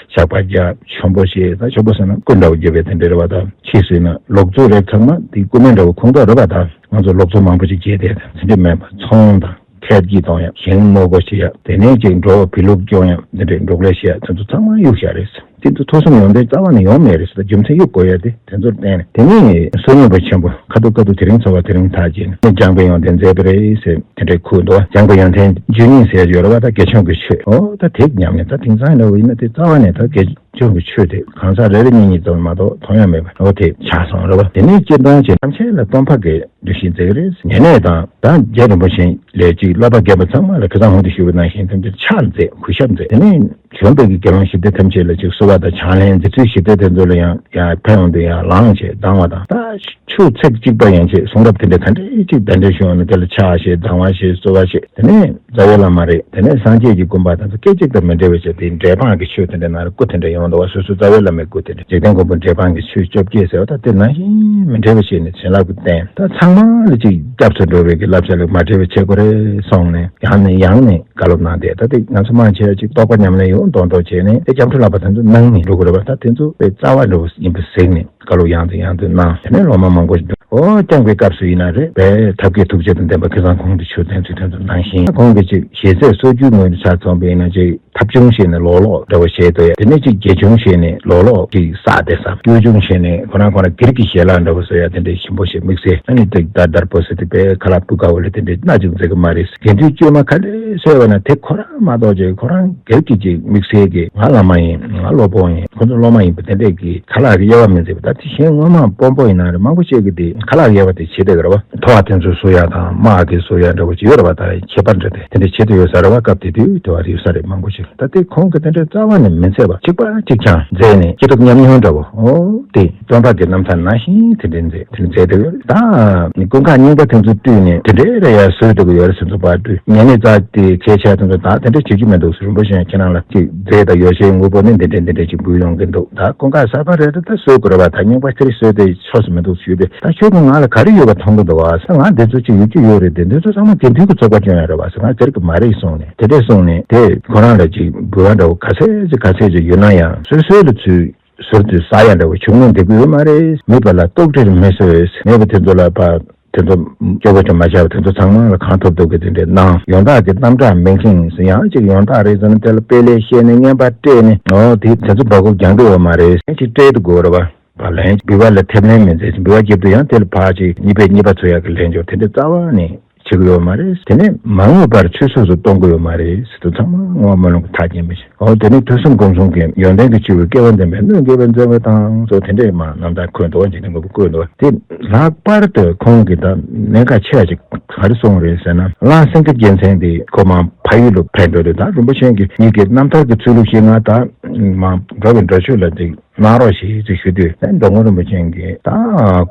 བཤགས་པ་རྒྱབ་ཆོམ་པོ་བྱེད། ད་ཆོམ་པོ་ཟེར་ན་སྐུ་འདྲ་བོ་རྒྱབ་པའི་དེ་འདྲས་རེད་བ། ད་ཕྱིས་སུ་ཡིན་ན་ལོག་འཚོ་རེད། ཚང་མ་དེ་སྐུ་སྨད་འདྲ་བོ་ཁུངས་གཏོགས་རེད་བ། ད། ང་ཚོ་ལོག་འཚོ་མང་པོ་ཞིག་བྱས་ཏེ་ཚེ་འདི་མེད་པ་ཚོང་དང་ཁལ་གྱིས་གཏོང་ཡ། ཞིང་རྨོ་སྐོར་བྱེད་ཡ། དེ་ནས་ཅིག་འགྲོ་བ་བི་ལུག་སྐྱོང་ཡ། འདི་འདྲའི་འབྲོག་ལས་བྱེད་ཡ་དེ་ཚོ་ཚང་མ་གཡུག་བཞག་རེད། དེ་ཚོ་ཐོས་བསམ་ཡོན་ཏན་རྩ་བ་ནས་ཡོང་མེད་རེད་ཟེར། རྒྱུ་མཚན་གཡུག་དགོས་ཡ་དེ་དེ་ཚོར་བརྟེན་ནས། དེ་ནས་བསོད་སྙོམས་པ་ཆེན་པོ་ཁ་ཐུག་ཁ་ཐུག་དེ་རིང་ཚོར་བ་དེ་རིང་ཐག་བཅད་ནས་སྦྱངས་པའི་ཡོན་ཏན་མཛད་པ་རེད་ཟེར་དེ་འདྲའི་ཁུག་འདུག་སྦྱངས་པའི་ཡོན་ཏན་བཅུ་གཉིས་ཟེར་ཡོད་རེད་བ། ད་དགེ་སྦྱོང་གི་ཆོས། ཨོ་ད་དེ་ཉམས་ནས་ད་དེང་སང་འདྲ་བོ་ཡིན་ན་དེ་རྩ་བ་ནས་ད་དགེ་སྦྱོང་གི་ཆོས་དེ་གང་ཟག་རེ་རེ་གཉིས་གཉིས་ཙམ་མ་གཏོགས་མཐོང་ཡ་མེད་པ་འོ་དེ་ཆགས་སོང་རེད་བ། དེ་ནས་སྤྱིར་བཏང་བྱས་ཐམས་ཅད་ལ་སྟོན་པ་གི་འདུ་ཤེས་མཛད་ཀྱི་རེད། ཉེ་གནས་དང་ད་རྗེ་རིན་པོ་ཆེ་ལས་ཅིག་བསླབ་པ་རྒྱས་པ་ཚང་མ་ལ་ཁ་སང་ཧོན་དུ་ཞུས་པ་ནང་བཞིན་ཐམས་ཅད་ཕྱག་མཛད་གུས་ཞབས་མཛད། དེ་ནས་གཞོན་པའི་གི་དགེ་སློང་ཞི་བདེ་ཐམས་ཅད་ལ་ཅིག་བསུ་བ་དང་ཕྱག་ལེན་མཛད་ཚུལ་ཞི་བདེ་དེ་ཚོ་ལ་ཡང་ཡང་ཕན་ཡོང་དུས་ཡང་ལངས་བྱས་སྡང་བ་དང་། ད་ཆུ་ཚིག་གཅིག་པ་ཡན་ཆད་གསུང་རབ་དེ་འདྲ་ག་འདྲ་ཅིག་གདན་འདྲེན་ཞུས་ཡོང་ན་དེ་ལ་ཕྱག་བྱས་སྡང་བ་བྱས་བསུ་བ་བྱས། དེ་ནས་རྩ་བའི་བླ་མ་རེད། དེ་ནས་སངས་རྒྱས་ཀྱི་དགོངས་པ་དང་སྐད་ཅིག་ཏུ་མི་འབྲལ་བའི་ཆེད་དུ་འབྲས་སྤངས་ཀྱི་ཆོས་དེ་འདྲ་ནང་ལ་སྐུ་དེ་འདྲ་ཡོང་འདུག་བ། སོ་སོ་རྩ་བའི་བླ་མའི་སྐུ་དེ་འདྲ་འཇིག་རྟེན་མགོན་པོ་འབྲས་སྤངས་ཀྱི་ཆོས་བཅོ་བརྒྱད་ཟེར་བ་ད་དེ་ནང་བཞིན་མི་འབྲལ་བའི་ཆེད་ནས་བྱིན་རླབས་ཀྱི་རྟེན། ད་ཚང་མ་ལ་ཅིག་སྐྱབས་སུ་འགྲོ་བའི་གི་བསླབ་བྱ་ལ་མ་འབྲལ་བའི་ཆེད་དགོས་རེད་གསུངས་ནས་ཡང་ནས་ཡང་ནས་བཀའ་སློབ་གནང་སྟེ། ད་དེ་ང་ཚོ་མང་ཆེ་བ་ཅིག་རྟོགས་པ་ཉམས་ལེན་ཡོད་མདོག་མདོག་བྱས་ནས་དེ་སྐྱབས་འགྲོ་བསླབ་པ་དེ་ཚོ་གནང་ནས་འགྲོ་དགོས་རེད་བ། ད་དེ་ཚོ་དཔེ་རྩ་བ་འདྲ་བོ་ཡིན་པ་གཟིགས་ནས། བཀའ་སློབ་ཡང་དང་ཡང་དུ་གནང་། དེ་ནས་སློབ་མ་མང་པོ་ཞིག་འདུག་ཨོ་བསྐྱངས་པའི་སྐབས་སུ་ཡིན་ན་རེད། དཔེ་ཐབས་མཁས་ཐུགས་རྗེ་དང་ལྡན་པ་ཁ་སང་གོང་དུ་ཞུས་དོན་ཚུལ་དོན་དུ་ནང་བཞིན། ཁོང་གིས་ཅིག་ཞེ་སའི་སྲོལ་རྒྱུན་ངོས་ནས་ཆ་མཚོན་པ་ཡིན་ན་ཅིག་ ཐབ་ཆུང་བྱས་ནས་ལོག་ལོག་འདྲ་བོ་བྱས་འདུག་ཡ། དེ་ནས་ཅིག་རྒྱ་ཆུང་བྱས་ནས་ལོག་ལོག་ཅིག་ས་དེ་ས། སྐྱོ་ཆུང་བྱས་ནས་ཁོ་རང་ཁོ་རང་སྒེར་གྱི་ཞལ་ལག་འདྲ་བོ་བཟོ་ཡ་དེ་འདྲའི་ཞིམ་པོ་ཞིག་དམིགས་བསལ། ཨ་ནི་ཏིག་ཏ་དར་པོ་ཟེར་དེ་པའི་ཁ་ལག་སྤུས་ཀ་བོ་ལ་དེ་འདྲའི་སྣ་ཅིག་མཛད་གི་མ་རེད། དགེ་འདུན་དཀྱུས་མ་ག་ལེ་བཟོས་པ་ན་དེ་ཁོ་རང་མ་གཏོགས་ཅིག་ཁོ་རང་སྒེར་གྱི་ཅིག་དམིགས་བསལ་གྱི་ང་བླ་མ་ཡིན། ང་སློབ་དཔོན་ཡིན། ཁོ་ཚོ་སློབ་མ་ཡིན་པ་དེ་འདྲས་ཀྱི་ཁ་ལག་གི་དབྱེ་བ་མི་འཛིན་པ། ད་དེ་གཞན་སྔོན་མ་དཔོན་པོ་ཡིན་ན་རེད། མང་པོ་ཅིག་གི་དེ་ཁ་ལག་གི་དབྱེ་བ་དེ་བྱེད་བསྡད་ཀྱི་རེད་བ། ཐོ་བ་དེ་ཚོ་བཟོ་ཡ་དང་དམག་གི་བཟོ་ཡ་འདྲ་བོ་ཅིག་ཡོད་རེད་བ། ད་ཁྱད་པར་འདྲ་དེ་དེ་འདྲ་བྱེད་དུ་ཡོད་ས་རེད་བ། སྐབས་དེ་དུས་དེ་བ་རེད་ས་རེད། མང་པོ་ཅིག་ད་དེ་ཁོང་གི་དེ་འདྲ་རྩ་བ་ནས་མི་མཛད་པ། གཅིག་པ་གཅིག་རྐྱང་མཛད་ནས་སྐྱིད་སྡུག་མཉམ་མྱོང་འདྲ་བོ། ཨོ་དེ་སྟོན་པ་གི་རྣམ་ཐར་ནང་བཞིན་དེ་འདྲ་མཛད། དེ་འདྲ་མཛད་དུ་ཡོད་རེད། ད་ཀུན་དགའ་རྙིང་པ་དེ་ཚོ་བཏུས་ནས་དེ་འདྲའི་རེ་ཡ་བཟོས་འདུག་གི་ཡོད་རེད། སེམས་ཚོར་བ་སྤྲུལ། ཉེ་གནས་རྩ་དེ་ཁྱད་ཆོས་དེ་ཚོ་ད་དེ་འདྲ་བྱེད་རྒྱུ་མི་འདུག་རིན་པོ་ཆེ་ཁྱེད་རང་ལ་ཅིག་རྫས་དང་ཡོ་བྱད་དངོས་པོ་ནི་འདི་འདྲ་འདི་འདྲ་ཅིག་འབུལ་ཡོང་གི་འདུག་ད་ཀུན་དགའ་གསར་པ་རེད། ད་ད་བཟོ་དགོས་རེད་བ། ད་རྙིང་པ་དེ་རིགས་བཟོས་ཏེ་ཆོག་ས་མི་འདུག་ཞུས་ཏེ། ད་ཁྱོད་ཀྱིས་ང་ལ་ག་རེ་ཡོད་པ་མཐོང་གི་འདུག་བ་ཟེར། ང་འདི་ཚོ་ཅིག་ཡོད་རྒྱུ་ཡོད་རེད་དེ། འདི་ཚོ་ཚང་མ་དགེ་འདུན་གྱི་བཙོག་པ་སྐྱོན་ཡ་རེད་བ་ཟེར། ང་ཟེར་གི་མ་རེད་གསུངས་ནས། དེ་འདྲས་གསུངས་ནས་དེ་ཁོ་རང་ལ་ཅིག་འབུལ་བ་འདྲ་བོ་ག་ཚད་ཅིག་ག་ཚད་ཅིག་ཡོད་ན་ཡང་སོ་སོའི་ལ་ཚུར་ཟུར་དུ་ཟ་ཡ་འདྲ་བོ་བྱུང་ན་འདི་དགོས་ཡོད་མ་རེད། མེད་པ་ལ་ལྟོགས་སྤྲོད་མི་བཟོས། མེད་པ་དེ་ཚོ་ལ་ཕར་དེ་ཚོ་སྐྱོ་པོ་ཅིག་མ་བྱ་བ་དེ་ཚོ་ཚང་མ་ལ་གང་ཐུབ་ཐུབ་ཀྱི་དེ་འདྲས་གནང་། ཡོན་བདག་གི་རྣམ་གྲངས་མེད་མཁན་ཡང་ཅིག་ཡོན་བདག་རེད་ཟེར་ན་དེ་ལ་དཔེ་ལས་བཤད་ནས་རྔན་པ་སྤྲད་ནས། ཨོ་དེ་དེ་ཚོ་འབག་གོ་རྒྱག་འདོད་ཡོད་མ་རེད། ཅིག་སྤྲད་དུ་དགོས་རེད་བ། བ་ལན་འབུལ་བ་ལ་ཐེབས་ལན་མི་མཛད། འབུལ་བ་རྒྱབ་དུས་ཡང་དེ་ལ་ཕར་ཅིག་གཉིས་པས་གཉིས་པ་ཚོ་ཡག་གི་ལན་འཇོག་དེ་འདྲ་རྩ་བ་ནས་བྱེད་ཀྱི་ཡོད་མ་རེད། དེ་ནས་མ་འོངས་པར་ཆུད་ཟོས་སུ་གཏོང་གི་ཡོད་མ་རེད་ཟེར་དུས་ཚང་མ་བསྔོ་བ་སྨོན་ལམ་གྱི་མཐའ་རྒྱན་པ་ཞིག་ཨོ་དེ་ནས་དུས་གསུམ་སྒོམ་གསུམ་གྱི་ཡོན་ཏན་གྱི་སྤྱི་བོའི་སྐལ་བ་ལྡན་པའི་སྣོད་དགེ་བའི་མཛད་པ་དང་སོགས་དེ་འདྲས་མ་རྣམ་ཐར་འཁོད་འདུག་བ། འཇིག་རྟེན་མགོན་པོ་བཀོད་འདུག་བ། དེ་ལྷག་པར་དུ་ཁོང་གི་ད་གནད་འགག་ཆེ་བ་ཅིག་ག་རེ་གསུངས་རེད་ཟེར་ན། བླ་སེང་གེ་རྒྱལ་མཚན་དེ་ཁོ་མ་ཕ་ཡུལ་ལ་ཕེབས་འགྲོ་དུས་ད་རིན་པོ་ཆེ་གིས་ཉིད་ཀྱི་རྣམ་ཐར་གྱི་ཚུལ་ལུགས་ཤིག་ང་ད་མ་འགྲོ་བའི་འགྲོ་ཆོས་ལ་འདི་གནང་རོགས་ཞེས་ཅིག་ཞུ་དུས། ཨེ་མདོ་སྔགས་རིན་པོ་ཆེ་གིས་ད་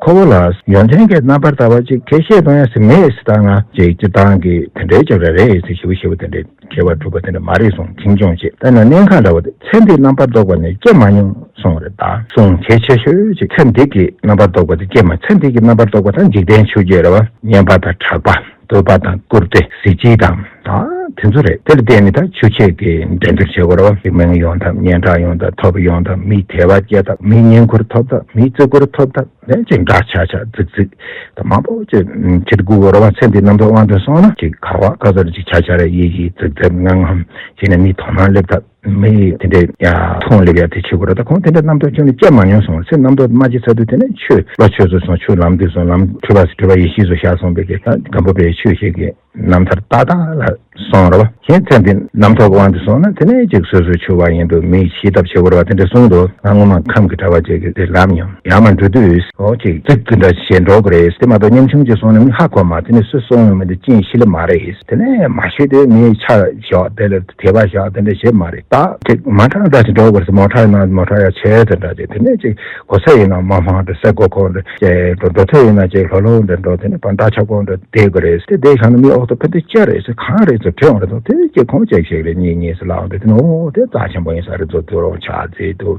ཁོ་བོ་ལ་ཡོན་ཏན་གྱི་རྣམ་པར་ལྟ་བ་ཅིག་ཁས་བཤད་གཏོང་ཡ་ཟིག་མེད་ཟེར། ད་ང་ཅིག་སྤྱིར་བཏང་གི་དེ་འདྲའི་ཅིག་རེ་རེ་ཟེར་ཞེ་པོ་ཞེ་པོ་དེ་འདྲའི་དགེ་བ་སྒྲུབ་པ་དེ་འདྲ་མ་རེད་གསུངས། མཁྱེན་སྐྱོང་བྱེད། ད་ནི་གནད་འགག་འདྲ་བོ་དེ་ཚེ་འདིའི་རྣམ་པར་རྟོག་པ་ནི་སྐྱེ་མ་མྱོང་གསུངས་རེད། ད་གསུང་གལ་ཆེ་ཤོས་ཅིག་ཚེ་འདི་གི་རྣམ་པར་རྟོག་པ་དེ་སྐྱེ་མ། ཚེ་འདི་གི་རྣམ་པར་རྟོག་པ་དང་འཇིག་རྟེན་ཆོས་བརྒྱད་རེད་བ། ངན་པ་དང་གྲགས་པ། འདོད་པ་དང་བཀུར་སྟི། གཟི་བརྗིད་དང་། ད་དེ་ཚོ་རེད། དེ་ལ་བརྟེན་ནས་ད་ཆོས་བྱེད་ཀྱི་འགྲན་བསྡུར་བྱེད་དགོས་རེད་བ། མིང་ཡོང་ཐབས། སྙན་གྲགས་ཡོང་ཐབས། ཐོབ་ཡོང་ཐབས། མིའི་དད་པ་སྐྱེ་ཐབས། མིའི་བསྙེན་བཀུར་ཐོབ་ཐབས། མིའི་བརྩི་བཀུར་ཐོབ་ཐབས། དེ་ཅིག་འདྲ་ཆགས་ཆགས་རྫིག་རྫིག་ད་མང་པོ་ཅིག་བྱེད་དགོས་རེད་བ། ཚེ་འདིའི་རྣམ་རྟོག་དབང་དུ་སོང་ན་ཅིག་ག་བ་ག་ཚོད་ཅིག་ཆགས་ཆགས་རེད། ཡིད་ཡིད་རྫིག་རྫིག་ངང་ངམ་བྱས་ནས་མིའི་དོ་སྣང་སླེབས་ཐབས། མི་ཡིས་དེ་འདྲའི་ཡ་མཐོང་སླེབས་ཡ་དེ་བྱེད་དགོས་རེད། ད་ཁོང་དེ་འདྲའི་རྣམ་རྟོག་ཅུང་ནས་སྐྱེ་མ་མྱོང་སོང་། ཚེ་རྣམ་རྟོག་མ་སྐྱེ་ཚར་དུས་དེ་ནས་ཆོས་བློ་ཆོས་སུ་སོང་། ཆོས་ལམ་དུ་སོང་། ལམ་སྤྲུལ་པ་སྤྲུལ་པ་ཡེ་ཤེས་སུ་ཤར་སོང་བའི་གི་ད་སྒམ་པོ་པའི་ཆོས་ཤིག་གི་རྣམ་ཐར་ཏག་ཏག་ལ་སོང་རེད་བ། གཞན་ཚེ་འདི་རྣམ་རྟོག་གི་དབང་དུ་སོང་ན་དེ་ནས་ཅིག་སོ་སོའི་ཆོས་པ་ཡིན་འདུག་མི་ཤི་ཐབས་བྱེད་དགོས་རེད་བ། དེ་འདྲ་གསུངས་འདུག་ང་སྔོན་མ་ཁམས་ཀྱི་གྲྭ་པ་ཅིག་གིས་དེ་ལབ་མྱོང་། ཡར་མར་འགྲོ་དུས་ཨོ་ཅིག་རྫིག་གི་འདྲ་ཞེས་འགྲོ་གི་རེད། དེ་མ་གཏོགས་ཉམ་ཆུང་ཅིག་སོང་ན་མི་ཧ་གོ་མ། དེ་ནས་སུ་སོང་ཡོང་མི་འདི་ཅིན་ཤི་ལེ་མ་རེད། དེ་ནས་མ་ཤི་དེ་མི་ཆ་བཞག་དེ་ལ་དད་པ་བཞག་དེ་འདྲ་བྱེད་མ་རེད། ད་ཅིག་མོ་ཊ་འདྲ་ཅིག་འགྲོ་དགོས་རེད། མོ་ཊ་ཡིན་ན་མོ་ཊ་ཡ་ཆེ་དེ་འདྲ་ཅིག་དེ་ནས་ཅིག་གོ་ས་ཡིན་ན་མ་མང་འདྲ་སེ་གོ་གོ་འདྲ་ཅིག་འགྲོ། འགྲོ་ཐོས་ཡིན་ན་ཅིག་ལྷོ་ལྷོ་འདྲ་འགྲོ། དེ་ནས་པ་འདྲ་ཆགས་པོ་འདྲ་བསྡད་དགོས་རེད། དེ་བསྡད་བཞག་ན་མི་འོག་ཏུ་ཕན་ཏེ་ཅི་རེད་ཟེར་གང་རེད་ཟེར་དྲན་འོང་རེད་དོ། དེ་ཅིག་ཁོང་ཅིག་ཞིག་རེད། གཉིས་གཉིས་སུ་ལའང་འདྲ། དེ་ནས་ཨོ་དེ་རྩ་ཆེན་པོ་ཡིན་ས་རེད། ཚོ་དུ་རོང་ཆ་ཚེ་དུ་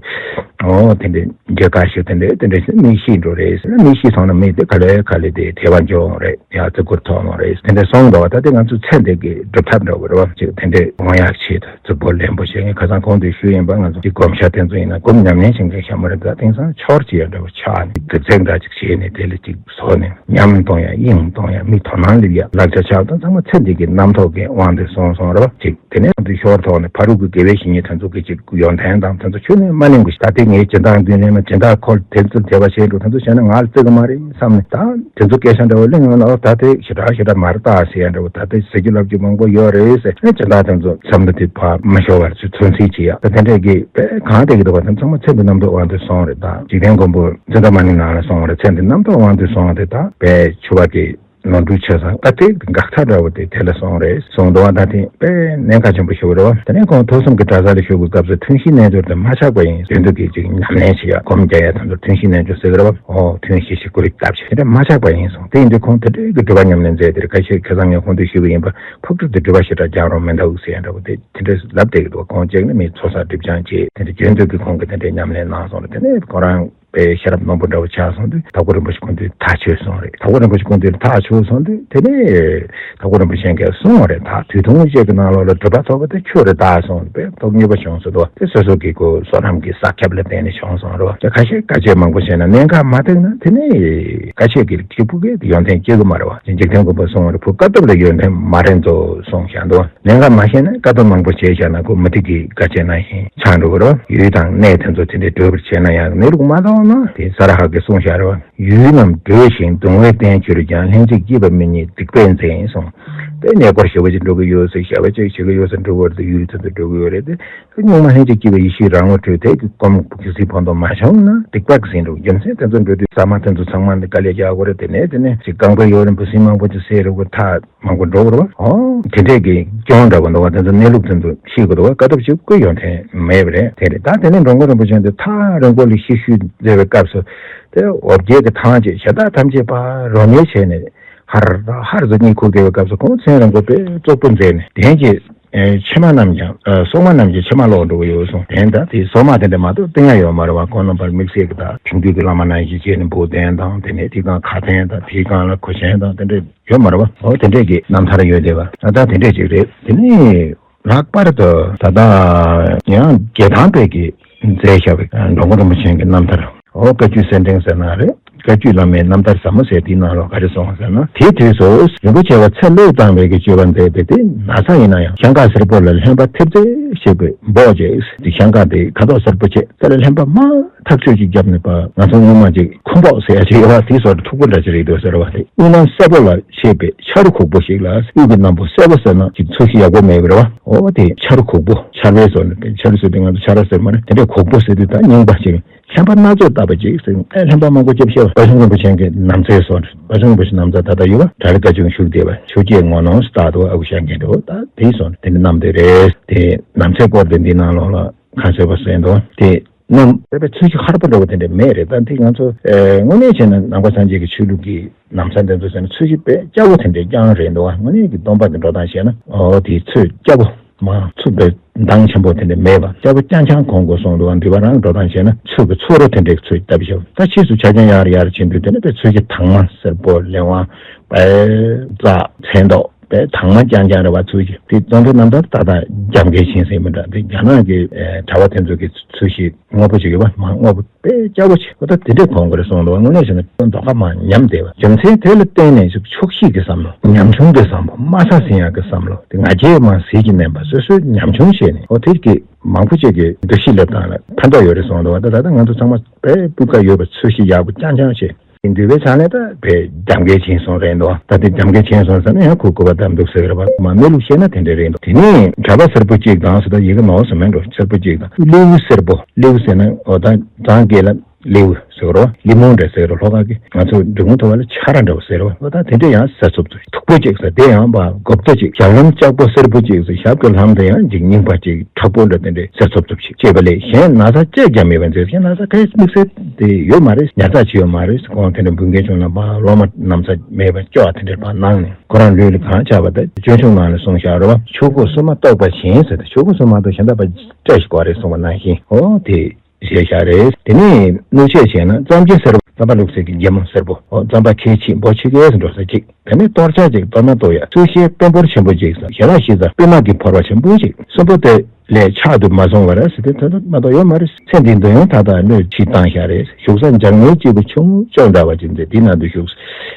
ཨོ་དེ་འདྲ་རྒྱལ་ཁ་ཞིག་དེ་འདྲ་དེ་འདྲ་ཞིག་མི་ཤི་འགྲོ་རེད་ཟེར། མི་ཤི་སོང་ན་མི་དེ་ག་ལེ་ག་ལེ་དེ་དེ་བ་འཇོག་འོང་རེད། ཡ་བརྩི་བཀུར་ཐོབ་འོང་རེད། དེ་འདྲ་སོང་འདུག་བ། ད་དེ་ང་ཚོ་ཚེ་འདི་གི་སྒྲུབ་ཐབས་འདྲ་བོ་རེད་བ། ཅིག་དེ་འདྲའི་དབང་ཡག་ཆེད་དུ་བརྩི་བཀུར་ལེན་པོ་བྱེད་མཁན། ཁ་སང་གོང་དུ་ཞུས་ཡིན་པ། ང་ཚོ་ཅིག་སྒོམ་ཤ་དེ་ཚོ་ཡིན་ན་སྒོམ་ཉམས་ལེན་བྱེད་མཁན་ཤ་མོ་རེད། ད་དེང་སང་ཆོར་ཅིག་ཡ་འདྲ་བོ་ཆགས་ནས་དུག་རྫས་འདྲ་ཅིག་བྱས་ནས་དེ་ལ་ཅིག་བཟོ་ནས་ཉམས་གཏོང་ཡ་དབྱིངས་གཏོང་ཡ་མི་དོ་སྣང་སླེབས་ཡ་ལག་ཆ་ཆགས་དང་ཚང་མ་ཚེ་འདི་གི་རྣམ་རྟོག་གི་དབང་དུ་སོང་སོང་རེད་བ། ཅིག་དེ་ནས་དུ་ཤོར་ཐོག་ནས་ཕ་རུག་གི་དགེ་བའི་བཤེས་གཉེན་དེ་ཚོ་གི་ཅིག་ཡོན་ཏན་དང་དེ་ཚོ་ཁྱོན་ནས་མ་གླེང་དགོས་ཤིག་ད་ལྟའི་ངའི་སྦྱིན་བདག་མདུན་ལས་མ་སྦྱིན་བདག་ཁོ་དེ་ཚོ་དེ་བ་བྱས་འགྲོ། དེ་ཚོ་བྱས་ན་ང་ལ་བརྩི་གི་མ་རེད་བསམ་ནས། ད་དེ་ཚོ་སྐད་ཆ་འདྲ་བོ་གླེང་ཡོང་ན་ཨོ་ད་དེ་ཞེ་དྲག་ཞེ་དྲག་མ་རེད་ད་ཟེར་ཡ་འདྲ་བོ། ད་དེ་ཟེར་རྒྱུ་ལབ་རྒྱུ་མང་པོ་ཡོད་རེད་ཟེར་ནས་སྦྱིན་བདག་དེ་ཚོ་བསམ་བློ་དེ་ཕར་མ་ཤོར་བར་ཚོད་འཛིན་བྱེད་ཡ། ད་དེ་འདྲས་ཀྱི་དཔེ་གང་དེ་གི་འདུག་བ། དེ་ཚང་མ་ཚེ་འདི་རྣམ་རྟོག་དབང་དུ་སོང་རེད། ད་འཇིག་རྟེན་མགོན་པོ་ཙནྡྲ་མ་ཎི་ནང་ལ་སོང་རེད། ཚེ་འདི་རྣམ་རྟོག་དབང་དུ་སོང་བ་དེ་ད་དཔེ་ཆུ་བ་གི་ནོར་འཁྲུལ་ཆེ་ས་ཨ་ཏིག་འགག་ཐག་འདྲ་བོ་དེ་དེ་ལ་སོང་རེད། སོང་འདུག་བ། ད་དེ་དཔེ་གནད་འགག་ཆེན་པོ་ཞིག་རེད་བ། དེ་ནས་ཁོང་ཐོས་བསམ་གྱི་གྲྭ་ས་ལ་བཞུགས་པའི་སྐབས་སུ་ཐུན་བཞིའི་རྣལ་འབྱོར་དེ་མ་ཆག་པ་ཡིན། དོན་དུ་གི་ཅིག་ཉམས་ལེན་བྱེད་ཡ་སྒོམ་རྒྱག་ཡ་དང་ཚོ་ཐུན་བཞིའི་རྣལ་འབྱོར་ཟེར་གི་རེད་བ། ཨོ་ཐུན་བཞི་ཞིག་གུ་རུ་བཏབ་བྱས་དེ་འདྲ་མ་ཆག་པ་ཡིན་གསུངས། དེ་ཡིན་དུས་ཁོང་དེ་འདྲའི་གི་སྒྲུབ་པ་ཉམས་ལེན་མཛད་དེར་ཁ་ཤས་ཁ་སང་ངས་ཁོང་དུ་ཞུས་པ་ཡིན་པ། ཕུག་རོན་དུ་སྒྲུབ་པ་ཞེ་དྲག་རྒྱག་རོགས་མི་འདུག་ཟེར་ཡ་འདྲ་བོ་དེ་དེ་འདྲ་ལབ་བསྡད་ཀྱི་འདུག་ཁོང་གཅིག་ནི་མི་ཚོགས་བསགས་སྒྲིབ་སྦྱང་བྱས་དེ་འདྲ་རྒྱུན་དུ་གི་ཁོང་གི་དེ་འདྲའི་ཉམས་ལེན་གནང་སོང་རེད། དེ་ནས་ཁོ་རང་ པའི་ཤེས་རབ་རྣོན་པོ་འདྲ་བོ་ཆགས་སོང་དུས། དྭགས་པོ་རིན་པོ་ཆེ་སྐུ་མདུན་ཐག་ཆོད་སོང་རེད། དྭགས་པོ་རིན་པོ་ཆེ་སྐུ་མདུན་ཐག་ཆོད་སོང་དུས། དེ་ནས་དྭགས་པོ་རིན་པོ་ཆེ་གིས་གསུངས་པ་རེད། ད་དུས་ཐུང་གཅིག་གི་ནང་ལོགས་ལ་གྲུབ་པ་ཐོབ་པ་དེ་ཁྱོད་རེད་ད་གསུངས་པས། ཐུགས་མཉེས་པོ་བྱུང་སོང་དུས། དེ་སོ་སོ་གི་ཁོ་བསོད་ནམས་ཀྱི་ས་ཁྱབ་ལ་བརྟེན་ནས་བྱུང་སོང་རེད་བ། དེ་ཁ་ཤས་དཀའ་སྤྱད་མང་པོ་བྱས་ན་གནད་འགག་མ་ཐེག་ན་དེ་ནས་དཀའ་སྤྱད་ཀྱི་གཅིག་པུ་གིས་ཡོན་ཏན་སྐྱེ་གི་མ་རེད་བ། འཇིག་རྟེན་མགོན་པོ་གསུངས་པ་རེད། བུ་དཀའ་ཐུབ་ལ་ཡོན་ཏན་མ་རན་ཚོ་གསུངས་བཞག་འདུག་གནད་འགག་མ་ཤེས་ན་དཀའ་ཐུབ་མང་པོ་བྱས་བཞག་ན་ཁོ་མུ་ཏིག་གི་དཀའ་སྤྱད་ནང་བཞིན་ཆགས་འགྲོ་གི་རེད། ཡུལ་དང་གནས་དེ་ཚོ་དེ་འདྲའི་གྲོལ་བར་བྱས་ན་ཡང་གནས་ལུགས་མ་རྟོགས་ན། དེ་ས་ར་ཧ་གིས་གསུངས་བཞག་རེད་བ། ཡུལ་རྣམས་གྲོལ་ཞིང་གདུང་བའི་རྟེན་གྱུར་ཀྱང་། ལྷན་ཅིག་སྐྱིད་པ་མི་རྙེད་སྡིག་པས་འཛིན་གསུངས། དེ་གནས་སྐོར་ཞེ་པོ་ཅིག་འགྲོ་གི་ཡོད་ཟེར། ཞེ་པོ་ཅིག་བྱེད་ཀྱི་ཡོད་ཟེར་འགྲོ་གི་ཡོད་དེ། ཡུལ་དེ་ཚོ་འགྲོ་གི་ཡོད་རེད་དེ། གཉུག་མ་ལྷན་ཅིག་སྐྱིད་པའི་ཡེ་ཤེས་རང་ངོ་འཕྲོད་དེ་གི་སྐོམ་གྱི་ཟས་ཕོག་མདོག་མ་བྱུང་ན་སྡིག་པ་གི་ཟིན་འགྲོ། རྒྱུ་མཚན་དེ་ཚོ་འགྲོ་དུས་ཟ་མ་དེ་ཚོ་ཚང་མ་འདི་དཀའ་ལས་རྒྱག་དགོས་རེད། དེ་ནས་དེ་ནས་ཅིག་རྐང་པའི་ཡོ་རིན་པོ་ཟིན་མང་པོ་ཅིག་ཟས་རུ་གི་ཐག་མང་པོ་འགྲོ་གི་རེད་བ། ཨོ་དེ་འདྲས་ཀྱི་སྐྱོན་འདྲ་བོ་འདུག་བ། དེ་ཚོ་གནས་ལུགས་དེ་ཚོ་ཤེས་དགོས་འདུག་བ། དཀའ་ཐུབ་ཅིག་ཀུན་ཡོན་ཏན་མེད་པ་རེད། དེ་རེད། ད་དེ་ནས་འགྲོ་མགོན་རིན་པོ་ཆེ་འདི་ཐག་རིང་པོ་ལ་ཤི་ཤུལ་མཛད་པའི་སྐབས་སུ་དེ་འོ་བརྒྱལ་གྱི་ཐང་ཆད་གཞན་དག་ཐམས་ཅད་པ་རོ་ཉལ་བྱས་ནས་ཧར་ཧར་ཟེར་གཉིད་ཁུག་བསྡད་པའི་སྐབས་སུ་ཁོང་མཚན་རིང་པོ་དཔེ་བཙོག་པོ་མཛད་ནས་དེང་གི་ཨེ་ཕྱེ་མ་རྣམས་ཀྱང་ཨ་སོག་མ་རྣམས་ཀྱི་ཕྱེ་མ་ལོག་འགྲོ་གི་ཡོད་གསུངས། དེ་ད་དེ་སོག་མ་དེ་འདྲ་མ་གཏོགས་སྟོན་ཡ་ཡོད་མ་རེད་བ། ཁོང་རྣམ་པར་དམིགས་བསལ་གྱི་ད་དྲུང་འདུས་ཀྱི་བླ་མ་ནང་བཞིན་བྱས་ནས་འབོག་གདན་དང་། དེ་ནས་དེའི་སྒང་ཁ་རྟེན་དང་། དེའི་སྒང་ལ་གོས་ཆེན་དང་དེ་འདྲ་ཡོད་མ་རེད་བ། འོ་དེ་འདྲས་ཀྱི་རྣམ་ཐར་ཡོད་བསྡད་པ། ད་ལྟ་དེ་འདྲས་ཅིག་རེད། དེ་ནས་ལྷག་པར་དུ་ད་ལྟ་ཡང་རྒྱལ་ཐང་པས་ཀྱིས་མཛད་བཞག་པའི་འགྲོ་མགོན་རིན་པོ་ཆེ་གི་རྣམ་ཐར། འོ་བཀའ་བརྒྱུད་གསེར་ཕྲེང་ཟེར་ན་རེད། བཀའ་བརྒྱུད་བླ་མའི་རྣམ་ཐར་ཟབ་མོ་ཟེར་དེའི་ནང་ལོགས་ག་རེ་གསུངས་ཟེར་ན། དེའི་དུས་སུ་རིན་པོ་ཆེ་བ་ཚེ་བློས་བཏང་བའི་གི་སྤྱོད་པ་མཛད་དེ། དེ་ན་ཚ་ཡིན་ན་ཡང་ཤང་ཀང་སེར་པོ་ལ་ལྷན་པ་ཐེབས་རྩེ་བྱེད་པའི་འབོག་ཅེས། དེ་ཤང་ཀང་དེ་ཁ་དོག་སེར་པོ་བྱས། དེ་ལ་ལྷན་པ་མར་ཐག་ཆོད་ཅིག་བརྒྱབ་ནས་པ། ང་ཚོ་སྔོན་མ་ཅིག་ཁུང་འབོག་ཟེར་ཡ་ཅིག་ཡོད་པ། དེ་སོགས་མཐུག་པོ་འདྲ་ཅིག་རེད་འདུག་ཟེར་བ། དེ་དབུགས་ནང་སེར་པོ་ལ་བྱེད་པའི་ཆ་རུ་ཁུག་པོ་ཞིག་ལ། དབུགས་ཀྱི་རྣམ་པ་སེར་པོ་ཟེར་ན་ཅིག་ཚོས་གཞི་ཡག་པོ་མེད་པ་རེད་བ། འོ་དེ་ཆ་རུ་ཁུག་པོ། ཆར་པའི་བཟོ་ནས། དེ་ཆ་རུ་ཟེར་དུས་ང་ཚོ་ཆ་ར་ཟེར་མ་རེད། དེ་འདྲའི་ཁུག་པོ་ཟེར་དུས་ད་རྙིང་པ་ཅིག་ལྷན་པ་སྣ་ཚོགས་བཏབ་པ་ཅིག་ཟེར། ཨེ་ལྷན་པ་མང་པོ་སྐྱབས་བཤད་པ། དཔལ་འབྱོར་རིན་པོ་ཆེ་གི་ནམ་མཚར་སོགས། དཔལ་འབྱོར་རིན་པོ་ཆེ་ནམ་མཚར་ད་ལྟ་ཡོད་པ། གྲྭ་རིགས་བཀའ་ཆུང་བཞུགས་བསྡད་པ། ཆོས་རྒྱལ་ངོ་ནོར་སྟག་ཏུ་ཨ་ཁུ་ཤཱཀྱའི་འདྲ་བོ། ད་དེའི་སོགས་དེ་འདྲ་རྣམ་ཐར་རེད། དེ་ནམ་མཚར་སྐོར་དེ་འདི་ནང་ལོགས་ལ་ཁ་གསལ་པོ་གསལ་འདུག་དེ་རྣམ་དཔེ་ཚོས་གཞི་ཧར་པོ་འདྲ་བོ་དེ་འདྲ་མེད་རེད། ད་དེ་ང་ཚོ་ཨེ་དངོས་གནས་བྱས་ན་ནང་པ་སངས་རྒྱས་ཀྱི་ཆོས་ལུགས་ཀྱི་ནམ་མཚར་དེ་ཚོ་ཟེར་ན་ཚོས་གཞི་དཔེ་སྐྱ་བོ་དེ་འདྲ་རྐྱང་རེད་འདུག་དངོས་གནས་ཀྱི་སྟོན་པ་གི་འགྲོ་སྟངས་བྱས་ན། འོ་དེ་ཚོས་སྐྱ་བོ། མ་ཚུགས་པའི་མདངས་ཆེན་པོ་དེ་འདྲ་མེད་པ། སྐྱ་བོ་རྐྱང་རྐྱང་གོན་དགོས་གསུངས་འདུག་འདུས་པ་རང་འགྲོ་སྟངས་བྱས་ན་ཚོས་ཀྱི་ཚོགས་རོ་དེ་འདྲའི་ཚོས་བཏབ་བཞག་ད་ཕྱིས་སུ་ཆ་རྐྱེན་ཡར་ཡར་ཕྱིན་དུས་དེ་ནས་དཔེ་ཚོས་ཀྱི་དྭངས་མ་སེར་པོ་ལས་དབང་པའི་རྩ་མཚན་ཐོགས་པའི་དྭངས་མ་རྐྱང་རྐྱང་རེད་བ། ཚོས་ཀྱི་དེ་རྩོམ་པའི་རྣམ་ཐར་ད་ལྟ་འཇམ་མགོན་ཆེན་ཟེར་མི་འདྲ། དེ་རྒྱ་ནག་གི་ཨེ་གྲྭ་པ་དེ་ཚོ་གི་ཚོས་གཞི་སྔོན་པོ་ཅིག་ཡོད་པ། མ་སྔོན་པོ་དཔེ་སྐྱ་བོ་ཆེ། འོ་ད་དེ་འདྲས་གོན་དགོས་རེད་གསུངས་འདུག་དངོས་གནས་བྱས་ན་མདོག་ཁ་མ་ཉམས་བསྡད་པ། རྒྱུ་མཚན་དེ་ལ་བརྟེན་ནས་ཆོག་ཤེས་ཀྱི་བསམ་བློ། ཉམ་ཆུང་གི་བསམ་བློ། དམའ་ས་ཟིན་ཡག་གི་བསམ་བློ། དེ་ང་རྒྱལ་མ་ཟིལ་གྱིས་མནན་པ། སོ་སོའི་ཉམ་ཆུང་བྱས་ནས། འོ་དེ་གི་མང་པོ་ཅིག་གི་འདུ་ཤེས་སླེབས་སྟངས་ལ་ཕན་ཐོགས་ཡོད་རེད་གསུངས་འདུག་ད་ད་ལྟ་ང་ཚོ་ཚང་མ་དཔེ་སྤུས་ཀ་ཡོད་པ། ཚོས་གཞི་ཡག་པོ་རྐྱང་རྐྱང་བྱས། འདུས་པའི་ཆ་ནས་ད་དཔེ་འཇམ་མགོན་ཆེན་གསུངས་རེད་འདུག་ད་དེ་འཇམ་མགོན་ཆེན་གསུངས་ཟེར་ན་ཡང་ཁུ་ཁུ་བ་བསྡམས་འདུག་ཟེར་གི་རེད་པ། མ་གནས་ལུགས་བཤད་ན་དེ་འདྲ་རེད་འདུག་དེ་ནས་གྲྭ་པ་སེར་པོ་གཅིག་དང་ཟེར། ད་ཡི་གེ་ནོར་སོང་མེད་འགྲོ། སེར་པོ་གཅིག་དང་། ལེའུ་སེར་པོ། ལེའུ་ཟེར་ན་འོ་ད་གཙང་སྐད་ལ་ལེའུ་ཟེར་གི་རེད་པ། ལི་མོང་འདྲ་ཟེར་གི་རེད། ལྷོ་ཁ་གི་ང་ཚོ་འབྲི་གུང་ཐོག་ལ་ཆ་ར་འདྲ་བོ་ཟེར་གི་རེད་པ། འོ་ད་དེ་འདྲ་ཡང་ཟེར་ཚུགས་ཚུགས། མཐུག་པོ་གཅིག་ཟེར། དེ་ཡང་བ་གོབ་ཏོ་གཅིག་ཞབས་ལྷམ་ལྕགས་པོ་སེར་པོ་གཅིག་ཟེར། ཞབས་ཀྱི་ལྷམ་དེ་ཡང་འཇིགས་རྙིང་པ་གཅིག་མཁྲེགས་པོ་འདྲ་དེ་འདྲས་ཟེར་ཚུགས་ཚུགས་ཤིག་ཅེས་པ་ལས། གཞན་ན་ཚ་གཅིག་ཀྱང་མེད་པར་མཛད། གཞན་ན་ཚ་ག་རེ་དམིགས་བསལ་དེ་ཡོད་མ་རེད། ཉར་ཚགས་བྱས་ཡོད་མ་རེད། ཁོང་དེ་འདྲ་འབུལ་མཁན་བྱུང་ན་བ་སློབ་མ་ན་ཚ་མེད་པར་སྐྱོ་བ་དེ་འདྲས་བ་གནང་ནས་ཁོ་རང་ལུས་ལ་གང་ཆགས་པ་དེ་སྤྱོད་འཇུག་ནང་ལ་གསུངས་བཞག་རེད་པ། ཆོས་སྐུ་སུ་མ་རྟོགས་པ་བཞིན་ཟེར་ཏེ། ཆོས་སྐུ་སུ་མ་རྟོགས་གཞན་དག་པ་བཀྲ་ཤིས་དགོས་རེད་གསུངས་པ་ནང་བཞིན། འོ་དེ་བཞེས་བཞག་རེད། དེ་ནས་སྣོད་ཆས་བྱས་ན་རྩམ་ཅན་སེར་པོ། རྩམ་པ་བླུགས་སའི་གི་རྒྱལ་མོ་སེར་པོ། འོ་རྩམ་པ་ཁལ་ཕྱེད་འབོ་ཕྱེད་ཀའི་འགྲོ་ས་གཅིག་དེ་ནས་གཏོར་ཆས་གཅིག་གཏོར་མ་གཏོར་ཡ། ཚོས་གཞིའི་དཔོན་པོར་ཆེན་པོ་གཅིག་ཟེར། ཞལ་ལག་བཞི་ཟེར། པུས་མོ་གི་ཕོར་པ་ཆེན་པོ་གཅིག་གསོན་པོ་དེ་ལས་ཕྱག་ཏུ་མ་སོང་བ་རེད་ཟེར་ཏེ། དེ་ཚོ་མ་གཏོགས་ཡོད་མ་རེད། ཚེ་འདིའི་འདོད་ཡོན་མཐའ་དག་སྣོད་ཕྱིར་བཏང་བཞག་རེད། བཞུགས་ས་འཇག་མའི་སྐྱེས་བུ་ཆུང་ཅོག་འདྲ་བ་ཅིག་མཛད། དེའི་ནང་དུ་བཞུགས།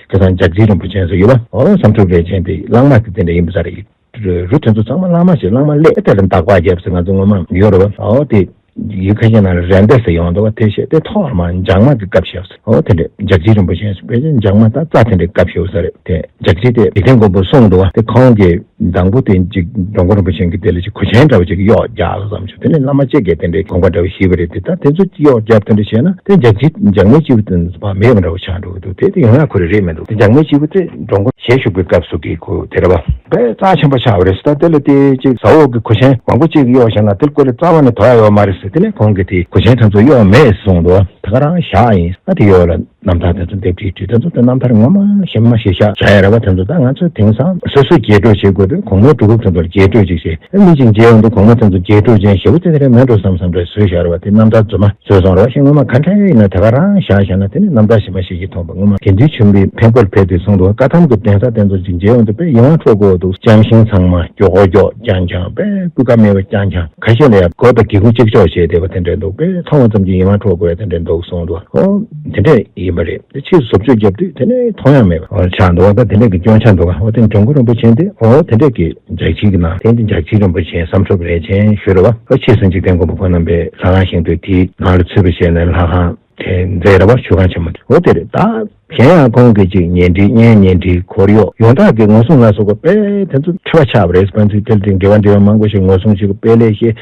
ཁ་སང་ལྗགས་རྩིས་རིན་པོ་ཆེ་ཚོ་ཡོད་པ། འོ་བསམ་འགྲུབ་རས་ཆེན་དེ་གླང་མ་དེ་དེ་འདྲ་ཡིན་པ་ས་རེད། རུ་དེ་ཚོ་ཚང་མ་གླང་མ་བྱས། གླང་མ་ཀླད་དེ་ལ་འདག་པ་བརྒྱབ་ཟེར། ང་ཚོ་སྔོན་མ་ཡོད་རེད་པ། འོ་དེ་ཡུལ་ཁ་ཤས་ནང་ལ་རན་ཏེ་ཟེར་ཡོང་འདུག་པ། དེ་བྱས་ཏེ་ཐོག་མར་འཇག་མ་གི་སྐབས་བྱས་ཟེར། འོ་དེ་འདྲས་ལྗགས་རྩིས་རིན་པོ་ཆེ་ཕལ་ཆེར་འཇག་མ་དང་རྩྭ་དེ་འདྲའི་སྐབས་བྱས་ས་རེད། དེ་ལྗགས་རྩིས་དེ་འཇིག་རྟེན་མགོན་པོ་གསུངས་འདུག་པ། དེ་ཁོང་གིས་དང་པོ་དེ་འཇིག་འགྲོ་མགོན་རིན་པོ་ཆེ་གི་དེ་ལ་ཅིག་གོས་ཆེན་འདྲ་བ་ཅིག་གཡོག་རྒྱག་ལ་བསམ་བྱུང་། དེ་ནས་བླ་མ་གཅིག་གིས་དེ་འདྲའི་དགོངས་པ་འདྲ་བ་ཞུས་པ་རེད། དེ་ད་དེ་ཚོ་གཡོག་རྒྱབ་དེ་འདྲ་བྱས་ན་དེ་ལྗགས་རྩིས་འཇག་མའི་སྐྱེས་བུ་དེ་ཚོ་ཕར་མེད་པ་འདྲ་བོ་ཆགས་འགྲོ་གི་འདུག་དེ་དེ་ཡོང་ཡ་ཁོ་རེ་རེད་མི་འདུག་དེ་འཇག་མའི་སྐྱེས་བུ་དེ་འགྲོ་མགོན་ཞལ་བཞུགས་པའི་སྐབས་སུ་གི་ཁོ་དེ་རེད་པ། དཔེ་རྩ་ཆེན་པོ་ཆགས་པ་རེད་ཟེར། ད་དེ་ལ་དེ་ཅིག་ཟ་འོག་གི་གོས་ཆེན་མང་པོ་ཅིག་གཡོག་བཞག་ན་དེ་ལ་ཁོ་ལ་རྩ་བ་ནས་དོ་ཡ་ཡོད་མ་རེད་ཟེར། དེ་ནས་ཁོང་གིས་དེ་གོས་ཆེན་དེ་ཚོ་གཡོག་མེད་གསུངས་འདུག་ད་ག་རང་བཞག་ཡིན། ཨ་དེ་ཡོད་ལ། རྣམ་ཐར་དེ་ཚོ་ལྡེབ་བྲིས་བྲིས་དེ་ཚོ་དེ་རྣམ་ཐར་ངོ་མ་ཞིབ་མ་ཞིབ་བཞག་བྱ་ཡ་ར་བ་དེ་ཚོ། ད་ང་ཚོས་དེང་སང་སོ་སོས་རྒྱས་སྤྲོས་བྱེད་དགོས་དུས་གོང་མའི་གྲུབ་ཕུག་དེ་ཚོར་རྒྱས་སྤྲོས་ཅིག་བྱེད། ཨ་མི་གཅིག་མཇལ་ཡོང་དུས་གོང་མ་དེ་ཚོ་རྒྱས་སྤྲོས་ཅན་ཞེ་པོ་དེ་དེ་རེད་མེད་འགྲོ་བསམ་བསམ་རེད་བཟོས་བཞག་ར་བ། དེ་རྣམ་ཐར་རྫུན་མ་བཟོས་སོང་ར་བ། ཞེ་ངོ་མ་ག་འདྲ་ཡིན་ན་དེ་ག་རང་བཞག་བཞག་ན་དེ་ནི་རྣམ་ཐར་ཞིབ་མ་ཞིབ་ཀྱིས་མཐོང་པ་ངོ་མ་དགེ་འདུན་ཆོས་འཕེལ་འཕན་པོར་ཕེབས་དུས་གསུངས་འདུག་བཀའ་ཐམ་གྱི་གདན་ས་དེ་ཚོ་ཅིག་མཇལ་ཡོང་དུས་དཔེ་ཡིད་དབང་འཕྲོག་དགོས་འདུག་བཅམ་ཤིང་ཚང་མ་མགྱོགས་མགྱོགས་རྐྱང་རྐྱང་དཔེ་སྤུས་ཀ་མེད་པ་རྐྱང་རྐྱང་། ཁ་ཤས་ལ་ཡང་སྒོ་དང་སྒེའུ་ཁུང་གཅིག་ལྕོགས་བྱས་བསྡད་པ་དེ་འདྲ་འདུག་དཔེ་མཐོང་བ་ཙམ་གྱིས་ཡིད་དབང་འཕྲོག་དགོས་ཡ་དེ་འདྲ་འདུག་གསུངས་འདུག་ཨོ་དེ་འདྲ་ཡིན་པ་རེད། དེ་ཕྱིས་སུ་བཟོ་བཅོས་བརྒྱབ་དུས་དེ་ནས་མཐོང་ཡ་མེད་པ་ཆགས་འདུག་ད་དེ་འདྲ་གི་སྐྱོན་ཆ་འདུག་ཨོ་དེ་འགྲོ་མགོན་རིན་པོ་ཆེ་འདི་ཨོ་དེ་འདྲ་གི་འཇག་ཆིལ་གྱི་ནང་དེ་འདི་འཇག་ཆིལ་རིན་པོ་ཆེ་བསམ་འགྲུབ་རས་ཆེན་ཞུ་རེད་བ། ཨོ་ཕྱིས་སུ་འཇིག་རྟེན་མགོན་པོ་ཁོ་རྣམ་པས་ལྷ་ཁང་བཞེངས་དུས་དེའི་ནང་ལ་ཚུད་པ་བྱས་ནས་ལྷ་ཁང་དེ་མཛད་རེད་བ། མཆོད་ཁང་ཆེན་མོ་དེ་ཨོ་དེ་རེད། ད་གཞན་ཡང་ཁོང་གིས་ཅིག་ཉལ་ཁྲི་བརྙན་ཉལ་ཁྲི་འཁོར་གཡོག་ཡོངས་གྲགས་ཀྱི་ངོ་སྲུང་ལ་སོགས་པ་དཔེ་དེ་ཚོ་འཁྲི་བ་ཆགས་པ་རེད། ཕན་ཚུན་དེ་ལ་དེ་འབྲེལ་བ་འབྲེལ་བ་མང་པོ་ཞིག་ངོ་སྲུང་བྱེད་དགོས། དཔེ་ལས་ཤེས་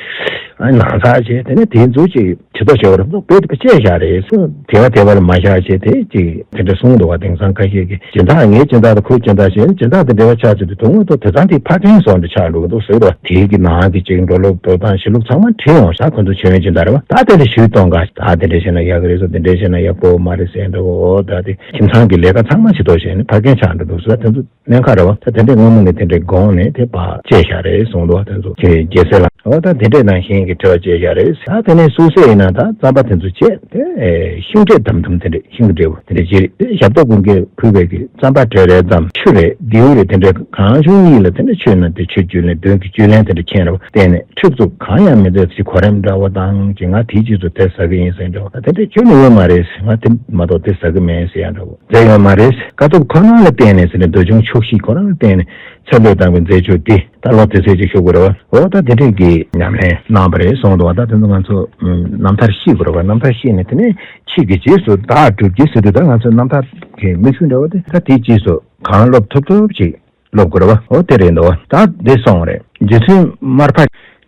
ཨ་ནང་ཚགས་བྱས་དེ་ནས་དེའི་མཛོད་ཅིག་ཇུས་གཏོགས་བྱེད་པར་དཔེ་དེ་བཅད་བཞག་རེད། དེ་བ་དེ་བར་མ་བཞག་བྱས་དེ་ཅིག་དེ་འདྲ་གསུངས་འདུག་བ། དེང་སང་ཁ་ཤས་ཀྱིས་སྦྱིན་བདག་ངའི་སྦྱིན་བདག་དང་ཁོའི་སྦྱིན་བདག་ཞེས་སྦྱིན་བདག་དང་འབྲེལ་བ་ཆགས་ཚུལ་དེ་དོན་དངོས་ཐོག་དེང་སང་དེ་ཕ་རྒན་བཟོ་འདྲ་ཆགས་འགྲོ་གི་འདུག་ཟེར་བ། དེའི་གི་ནང་གི་ཅིག་འགྲོ་ལུགས་འགྲོ་སྟངས་བྱེད་ལུགས་ཚང་མ་བྲིས་ཡོང་ཤག་ཁོ་ཚོ་མཆོད་ཡོན་སྦྱིན་བདག་རེད་བ། ད་དེ་ལ་ཞུས་གཏོང་ག་ད་དེ་འདྲ་བྱས་ན་ཡག་གི་རེད་ཟེར། དེ་འདྲ་བྱས་ན་ཡག་པོ་མ་རེད་ཟེར་འདྲ་བོ། ད་དེ་ཁྱིམ་ཚང་གི་ལས་ཀ་ཚང་མ་བྱེད་དོ་བྱས་ནས་ཕ་རྒན་ཆགས་འགྲོ་འདུག་ཟེར། ད་དེ་ཚོ་གནད་འགག་རེད་བ། ད་དེ་འདྲའི་སྔ་མོ་ནས་དེ་འདྲའི་དགོངས་ནས་དེ་ཕར་བཅད་བཞག་རེད་གསུངས་འདུག་དེ་ཚོ་དེ་རྒྱལ་སྲས་ལ་འོ་ད་དེ་འདྲའི་ནང་བཞིན་གྱི་འཁྲི་བ་བཅད་བཞག་རེད། ད་དེ་ནས་སུད་སི་ཡིན་ན་ད་རྩམ་པ་དེ་ཚོ་བཅད་དེ་ཤིང་འབྲས་དམ་དུམ་དེ་འདྲས་ཤིང་གི་འབྲས་བུ་དེ་འདྲས་བཅད་རེད། དེ་ཞབས་ཏོག་ཀུན་དགའི་ཕུལ་བའི་གི་རྩམ་པ་འབྲས་རའི་རྩམ་ཆུ་རེད་རྡེའུ་རེད་དེ་འདྲས་གང་བྱུང་གཉིས་ལ་དེ་འདྲས་མཆོད་ན་དེ་ཆུ་རྒྱུས་ལེན་དེ་འདྲས་མཁྱེན་རེད་བ། བརྟེན་ནས་ཁྲིག་རྩུབ་གང་ཡང་མི་མཛད་ཅིག་གོ་རིམ་འདྲ་བོ་དང་ཅིག་ང་དེའི་རྗེས་སུ་དེ་ཟ་གི་ཡིན་ཟེར་འདྲ་བོ་ད་དེ་འདྲས་ཁྱོན་ནས་ཡོད་མ་རེད། ང་དེ་མ་གཏོགས་དེ་ཟ་གི་མེད་ཟེར་ཡ་འདྲ་བོ། རྫས་ཡོད་མ་རེད། དཀའ་ཐུབ་ཁོ་རང་ལ་བརྟེན་ནས་ཟེར་ནས་འདོད་ཆུང་ཆོག་ཤེས་ཁོ་རང་ལ་བརྟེན་ནས་ཚེ་བློས་བཏང་བའི་མཛད་ཕྱོགས་འདི་ད་ལོ་དེ་ཚོད་ཅིག་ཞུ་དགོས་རེད་བ། འོ་ད་དེ་འདྲས་ཀྱི་ཉམས་ལེན་གནང་བ་རེད་གསུངས་འདུག་བ། ད་དེ་ཚོ་ང་ཚོ་རྣམ་ཐར་ཤེས་དགོས་རེད་བ། རྣམ་ཐར་ཤེས་ནས་དེ་ནས་ཁྱེད་ཀྱི་རྗེས་སུ་བདག་སྒྲུབ་ཀྱི་ཟེར་དུས་ད་ང་ཚོ་རྣམ་ཐར་གྱི་མིག་ཆུ་འདྲ་བོ་དེ་ད་དེའི་རྗེས་སུ་གང་སློབ་ཐུབ་ཐུབ་ཅིག་སློབ་དགོས་རེད་བ། འོ་དེ་རེད་འདུག་བ། ད་འདི་སོང་རེད། རྗེ་བཙུན་མར་པ་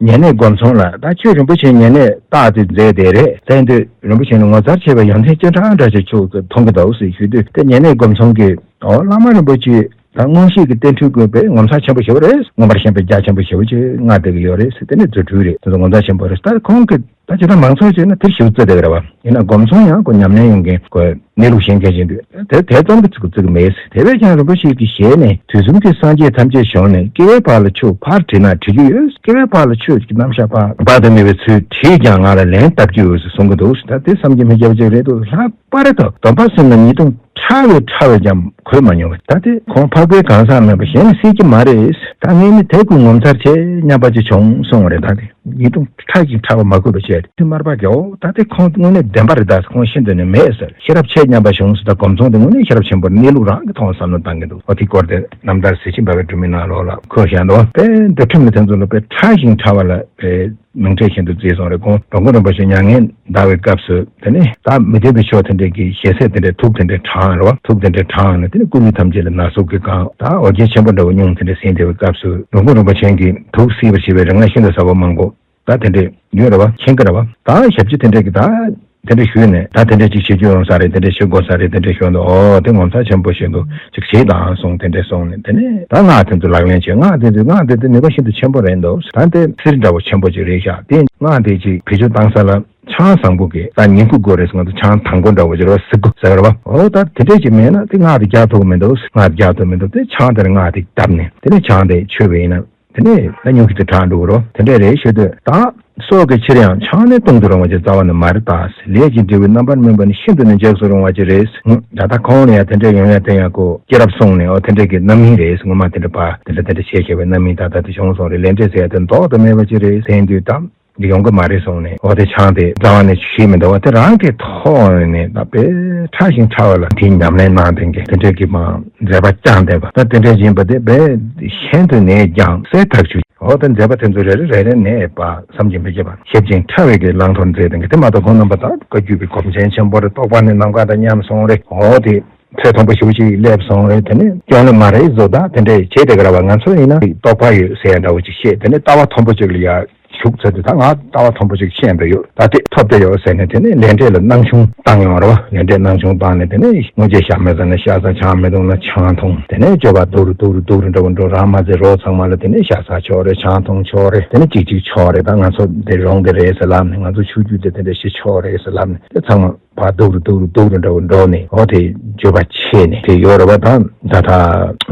ཉེ་གནས་སྒོམ་ཚང་ལ་ད་ཁྱོད་རིན་པོ་ཆེ་ཉེ་གནས་རྟགས་དེ་མཛད་དེ་རེད་ཟེར་དུས་རིན་པོ་ཆེ་ནི་ངོ་མཚར་ཆེ་བའི་ཡོན་ཏན་ཅི་འདྲ་འདྲ་ཞིག་ཁྱོད་མཐོང་གི་འདུག་ཟེར་ཞུས་དུས་དེ་ཉེ་གནས་སྒོམ་ཚང་གིས་ཨོ་བླ་མ་རིན་པོ་ཆེ་ད་མངོན་ཤེས་ཀྱི་རྟེན་འབྲེལ་དགོས་པའི་ངོ་མཚར་ཆེན་པོ་ཞེ་པོ་རེད། མངོན་པར་ཤེས་པའི་རྒྱ་ཆེན་པོ་ཞེ་པོ་ཅིག་མངའ་སྡེ་གི་ཡོད་རེད་ཟེར། དེ་ནི་རྫུ་འཕྲུལ་རེད། དེ་ཚོ་ངོ་མཚར་ཆེན་པོ་རེད། ད་ཁོང་གི་ད་ཇི་ལྟར་མང་ཚོགས་བྱས་ན་དེར་ཞིབ་རྩད་བསྡད་ཀྱི་རེད་བ། ཡིན་ན་སྒོམ་ཚང་ཡང་ཁོ་ཉམས་ལེན་ཡོང་མཁན་ཁོའི་གནས་ལུགས་ཤེས་མཁན་ཅན་དུས་དེ་དེ་ཙམ་གྱི་ཚིག་ཚིག་མེད། དེ་བས་ཀྱང་རིན་པོ་ཆེ་གི་ཞལ་ནས་དུས་གསུམ་གྱི་སངས་རྒྱས་ཐམས་ཅད་བྱོན་ནས་སྐྱེ་བའི་བར་ལ་ཆོས་ཕར་དྲིས་ན་དྲི་རྒྱུ་ཡོད། སྐྱེ་བའི་བར་ལ་ཆོས་ཀྱི་རྣམ་གཞག་པ་དཔག་ཏུ་མེད་པའི་ཚུལ་དྲིས་ཀྱང་ང་ལ་ལན་བཏབ་རྒྱུ་ཡོད་ཟེར་གསུང་གི་འདུག་ད་དེ་བསམ་གྱིས་མི་ཁྱབ་ཅིག་རེད་འདུག་ལྷག་པར་དུ་སྡོམ་པ་གསུམ་ལ་ཉེས་ལྟུང་ཕྲ་བས་ཕྲ་བས་ཀྱང་གོས་མ་མྱོང་བས། ད་དེ་ཁོང་འཕགས་པའི་གང་ཟག་མིན་པ་གཞན་ལ་སྲིད་ཀྱི་མ་རེད། ད་ངས་ནི་དེ་ཀུན་ངོ་མཚར་ཆེ་སྙམ་པ་ཅིག་བྱུང་གསུངས་པ་རེད། ད་དེ་ཉེས་ལྟུང་ཕྲ་ཞིང་ཕྲ་བ་མ་གོས་པ་བྱས་ཏེ་མར་པ་རྒྱལ་བོ་ད་དེ་ཁོང་དངོས་གནས་བདེན་པ་རེད། ད་ཁོང་ཤིན་ཏུ་ནས་མེད་ཟེར། ཤེས་རབ་ཆེ་སྙམ་པ་བྱུང་ཟེར། ད་སྒོམ་ཚང་དེ་དངོས་གནས་ཤེས་རབ་ཆེན་པོར་གནས་ལུགས་རང་གི་ཐོག་བསམ་བློ་བཏང་གི་འདུག་ཨོ་དེ་སྐོར་དེ་རྣམ་ཐར་གཟི་བརྗིད་འབར་བའི་སྒྲོན་མེའི་ནང་ལོགས་ལ་འཁོད་བཞག་འདུག་དཔེ་འདུལ་ཁྲིམས་ལ་དེ་ཚོ་ལ་དཔེ་ཕྲ་ཞིང་ཕྲ་བ་ལ་དཔེ་མིང་གྲས་བཞིན་དུ་མཛད་སོང་རེད། ཁོང་འགྲོ་མགོན་རིན་པོ་ཆེ་མྱ་ངན་འདའ་བའི་སྐབས་སུ་དེ་ནས་ད་མི་བདེན་པའི་ཕྱོགས་དེ་འདྲས་ཀྱི་ཞལ་ཟས་དེ་འདྲས་དུག་དེ་འདྲས་དྲངས་རེད་བ། དུག་དེ་འདྲས་དྲངས་ནས་དེ་ནས་སྐུ་ལུས་ཐམས་ཅད་ལ་ན་ཟུག་གིས་གང་། ད་འོ་བརྒྱལ་ཆེན་པོ་འདྲ་བོ་མྱོང་དེ་འདྲས་ཟིན་བསྡད་པའི་སྐབས་སུ་འགྲོ་མགོན་རིན་པོ་ཆེ་གིས་དུག་བསིལ་བར་བྱེད་པའི་རིག་སྔགས་ཤིན་ཏུ་ཟབ་པོ་མང་པོ་ད་དེ་འདྲས་ཡོད་རེད་བ། མཁྱེན་གྱི་རེད་བ། ད་ཞབས་ཕྱི་དེ་འདྲས་ཀྱི་ད་དེ་འདྲས་ཞུས་ནས་ད་དེ་འདྲས་ཅིག་བྱེད་རྒྱུ་ཡོང་ས་རེད། དེ་འདྲས་བྱེད་དགོས་ས་རེད། དེ་འདྲས་ཞུས་འདུག་ཨོ་དེ་ངོ་མཚར་ཆེན་པོ་ཞིག་འདུག་ཅིག་བྱེད་དང་གསུངས། དེ་འདྲས་གསུངས་ནས་དེ་ནས་ད་སྔགས་དེ་ཚོ་ལག་ལེན་བྱས། སྔགས་དེ་ཚོ་སྔགས་དེ་དེ་ནུས་པ་ཤིན་ཏུ་ཆེན་པོ་རེད་འདུག་ད་དེ་གསེར་འདྲ་བོ་ཆེན་པོ་ཅིག་རེད་ཤག་དེ་སྔགས་དེ་ཅིག་བེད་སྤྱོད་བཏང་ས་ལ་ཆང་བཟང་པོ་གི་ད་ཉིང་ཁུ་དགོས་རེད་ཟེར། ང་ཚོ་ཆང་དྭངས་པོ་འདྲ་བོ་ཅིག་རེད་བ། སིལ་ཁུ་ཟེར་བ། ཨོ་ད་དེ་འདྲས་ཅིག་མེད་ན་དེ་སྔགས་དེ་རྒྱག་ཐུབ་ཀྱི་མི་འདུག་སྔགས་དེ་རྒྱག་ཐུབ་མི་འདུག་དེ་ཆང་དེར་སྔགས་དེ་བརྡབས་ནས་དེ་ནས་ཆང་དེ་མཆོད་པ་ཡིན་ན། དེ་ནས་ད་ཉུང་ཤས་དེ་དྲག་འགྲོ་གི་རེད། དེ་འདྲས་རེད་ཞུ་དུས་ད་སྲོག་གི་ཕྱིར་ཡང་ཆང་ནི་བཏུང་དུ་རུང་བ་ཅིག་རྩ་བ་ནས་མ་རེད་ད། ལས་ཀྱི་འབྲས་བུའི་རྣམ་པར་སྨིན་པ་ནི་ཤིན་ཏུ་ནས་འཇགས་སུ་རུང་བ་ཅིག་རེད། ད་ལྟ་ཁོང་ལ་ཡང་དེ་འདྲས་ཡོང་ཡ་དེ་ཡང་ཁོ་སྐྱེས་རབས་སོང་ནས་ཨོ་དེ་འདྲས་ཀྱི་རྣམ་སྨིན་རེད། ངོ་མ་དེ་འདྲས་པ་དེ་འདྲས་དེ་འདྲས་བྱས་བྱས་པའི་རྣམ་སྨིན་ད་ལྟ་དེ་བྱུང་སོང་རེད། ལས་འབྲས་ཟེར་ཡ་དེ་ལྡོག་ཏུ་མེད་པ་ཅིག་རེད། དེ་ཡིན་དུས་ད་འདི་ཡོང་གི་མ་རེད་སོང་ནས་ཨོ་དེ་ཆང་དེ་རྩ་བ་ནས་ཞིག་མི་འདུག་བ། དེ་རང་གི་ཐོག་ནས་ད་དཔེ་ཕྲ་ཞིང་ཕྲ་བ་ལ་དེ་ཉམས་ལེན་གནང་དེ་འདྲས་དེ་འདྲས་ཀྱི་མ་མཛད་པ་བསྐྱངས་བསྡད་པ་ད་དེ་འདྲ་ཡིན་པ་དེ་དཔེ་ཤིན་ཏུ་ནས་ཀྱང་གསལ་ཐག་ཆོད། འོ་ད་མཛད་པ་དེ་ཚོ་རེ་རེ་རེ་རེ་ནས་པ་བསམ་གྱིས་མི་ཁྱབ་པ་ཞེ་ཅིང་ཕྲ་བའི་གི་བླང་དོར་མཛད་དེ་འདུག་དེ་མ་གཏོགས་ཁོང་རྣམ་པ་དག་བཀའ་བརྒྱུད་པའི་སྒོམ་ཆེན་ཆེན་པོ་རེད། རྟོགས་པ་ནི་ནམ་མཁའ་དང་མཉམ་སོང་རེད། འོ་དེ་ཚད་མཐོན་པོ་ཞེ་པོ་ཅིག་སླེབས་སོང་རེད། དེ་ནས་སྐྱོན་ལ་མ་རེད་བཟོ་ད་དེ་འདྲས་བྱས་བསྡད་ཀྱི་རེད་བ། ང་ཚོ་ཡིན་ན་རྟོགས་པ་ཡོད་ཟེར་ཡ་འདྲ་བོ་ཅིག་བཤད། དེ་ནས་ལྟ་བ་མཐོན་པོ་ཅིག་ལ་ཡ་ཞུགས་ཚར་དུས་ད་ང་ལྟ་བ་མཐོན་པོ་ཅིག་ཤེས་འདོད་ཡོད། ད་དེ་ཐོབ་བསྡད་ཡོད་ཟེར་ནས་དེ་ནས་ལས་འབྲས་ལ་སྣང་ཆུང་བཏང་ཡོང་རེད་བ། ལས་འབྲས་སྣང་ཆུང་བཏང་ནས་དེ་ནས་སྔོན་ཆད་ཤ་མི་ཟ་ན་ཤ་ཟ། ཆང་མི་འཐུང་ན་ཆང་འཐུང་། དེ་ནས་སྤྱོད་པ་སྡུག་རུ་སྡུག་རུ་སྡུག་རུ་འགྲོ་འགྲོ་རང་མ་ཚད་རོགས་ཚང་མ་ལ་དེ་ནས་ཤ་ཟ་ཆོག་རེད། ཆང་འཐུང་ཆོག་རེད། དེ་ནས་ཅིག་ཅིག་ཆོག་རེད། ད་ང་ཚོ་འདི་རོང་གི་རེད་ཟེར་ལབ་ནས། ང་ཚོ་ཆོས་བརྒྱུད་དེ་དེ་འདྲ་ཞིག་ཆོག་རེད་ཟེར་ལབ་ནས་དེ་ཚང་མ། ཕར་སྡུག་རུ་སྡུག་རུ་སྡུག་རུ་འགྲོ་འགྲོ་ནས། འོ་དེ་འགྱོད་པ་ཆེ་ནས་དེ་ཡོད་རེད་བ། ད་ད་ད་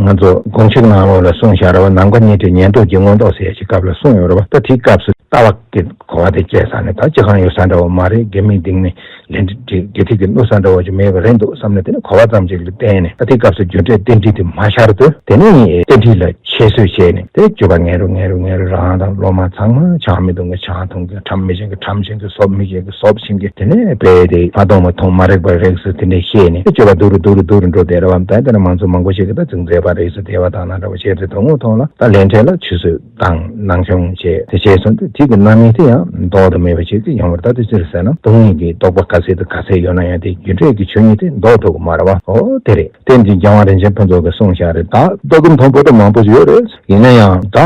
ང་ཚོ་དགོངས་གཅིག་ནང་ལོགས་ལ་གསུངས་བཞག་རེད་བ། ནམ་མཁའ་ཉིད་དེ་ཉེར་བསྡོགས་ཀྱི་མངོན་རྟོགས་ཟེར་ཡ་ཞིག་སྐབས་ལ་གསུངས་ཡོད་རེད་བ། ད་དེའི་སྐབས་སུ་ལྟ་བ་གི་གོ་བ་དེ་སྐྱེས་ས་ནས། ད་ཅི་གང་ཡོད་ས་འདྲ་བོ་མ་རེད། དགེ་མི་སྡིག་མི་ལས་འབྲས་དགེ་སྡིག་གི་མནོ་ས་འདྲ་བོ་ཅིག་མེད་པ་རེད་འདུག་བསམ་ནས། དེ་ནས་གོ་བ་ཙམ་ཅིག་ལ་བརྟེན་ནས། ད་དེའི་སྐབས་སུ་རྒྱུ་འབྲས་རྟེན་འབྲེལ་དེ་མ་ཤར་དུས། དེ་ནས་རྟེན་འབྲེལ་ལ་ཁྱད་གསོད་བྱས་ནས། དེ་སྤྱོད་པ་ངན་རུ་ངན་རུ་ངན་རུ། རང་དང་སློབ་མ་ཚང་མ། ཆང་མི་འཐུང་གི་ཆང་འཐུང་གི། ཁྲམ་མི་བྱེད་གི་ཁྲམ་བྱེད་གི། སོབ་མི་བྱེད་གི་སོབ་བྱེད་གི། དེ་ནས་དཔེ་དེ་མ་མཐོང་མ་མཐོང་། མ་རེག་པ་རེག་ཟེར། དེ་འདྲས་བཤད་ནས་སྤྱོད་པ་སྡུག་རུ་སྡུག་རུ་སྡུག་རུ་འགྲོ་བསྡད་རེད་བ། ད་དེ་ནས་མང་ཚོགས་མང་པོ་ཞིག་གིས་ད་ཅིག་མཛེས་པ་རེད་ཟེར། བདེ་བ་དང་ནང་འདྲ་བོ་བྱས་ཏེ་དོ་དགོང་ཐོག་ལ་ད་ལས་འབྲས་ལ་ཆུད་ཟོས་དང་སྣང་ཆུང་བྱས། དེ་བྱས་སོང་དུས་དེ་གི་རྣམ་སྨིན་དེ་ཡང་ལྡོག་ཏུ་མེད་པ་ཞིག་ཏུ་ཡོང་བར། ད་དེ་ཅི་རེད་ཟེར་ན། སྟོང་ཉིད་ཀྱི་རྟོགས་པ་ག་ཚད་དང་ག་ཚད་ཡོད་ན་ཡང་དེ་རྒྱུ་འབྲས་ཀྱི་ཆོས་ཉིད་དེ་ལྡོག་ཐུབ་ཀྱི་མ་རེད་བ། འོ་དེ་རེད། རྟེན་འབྲེལ་རྒྱལ་དབང་རིན་ཆེན་ཕུན་ཚོགས་ཀྱིས་གསུངས་བཞག་རེད། ད་རྟོག་གེ་མཐོན་པོ་དེ་མང་པོ་ཞིག་ཡོད་རེད། ཡིན་ན་ཡང་ད་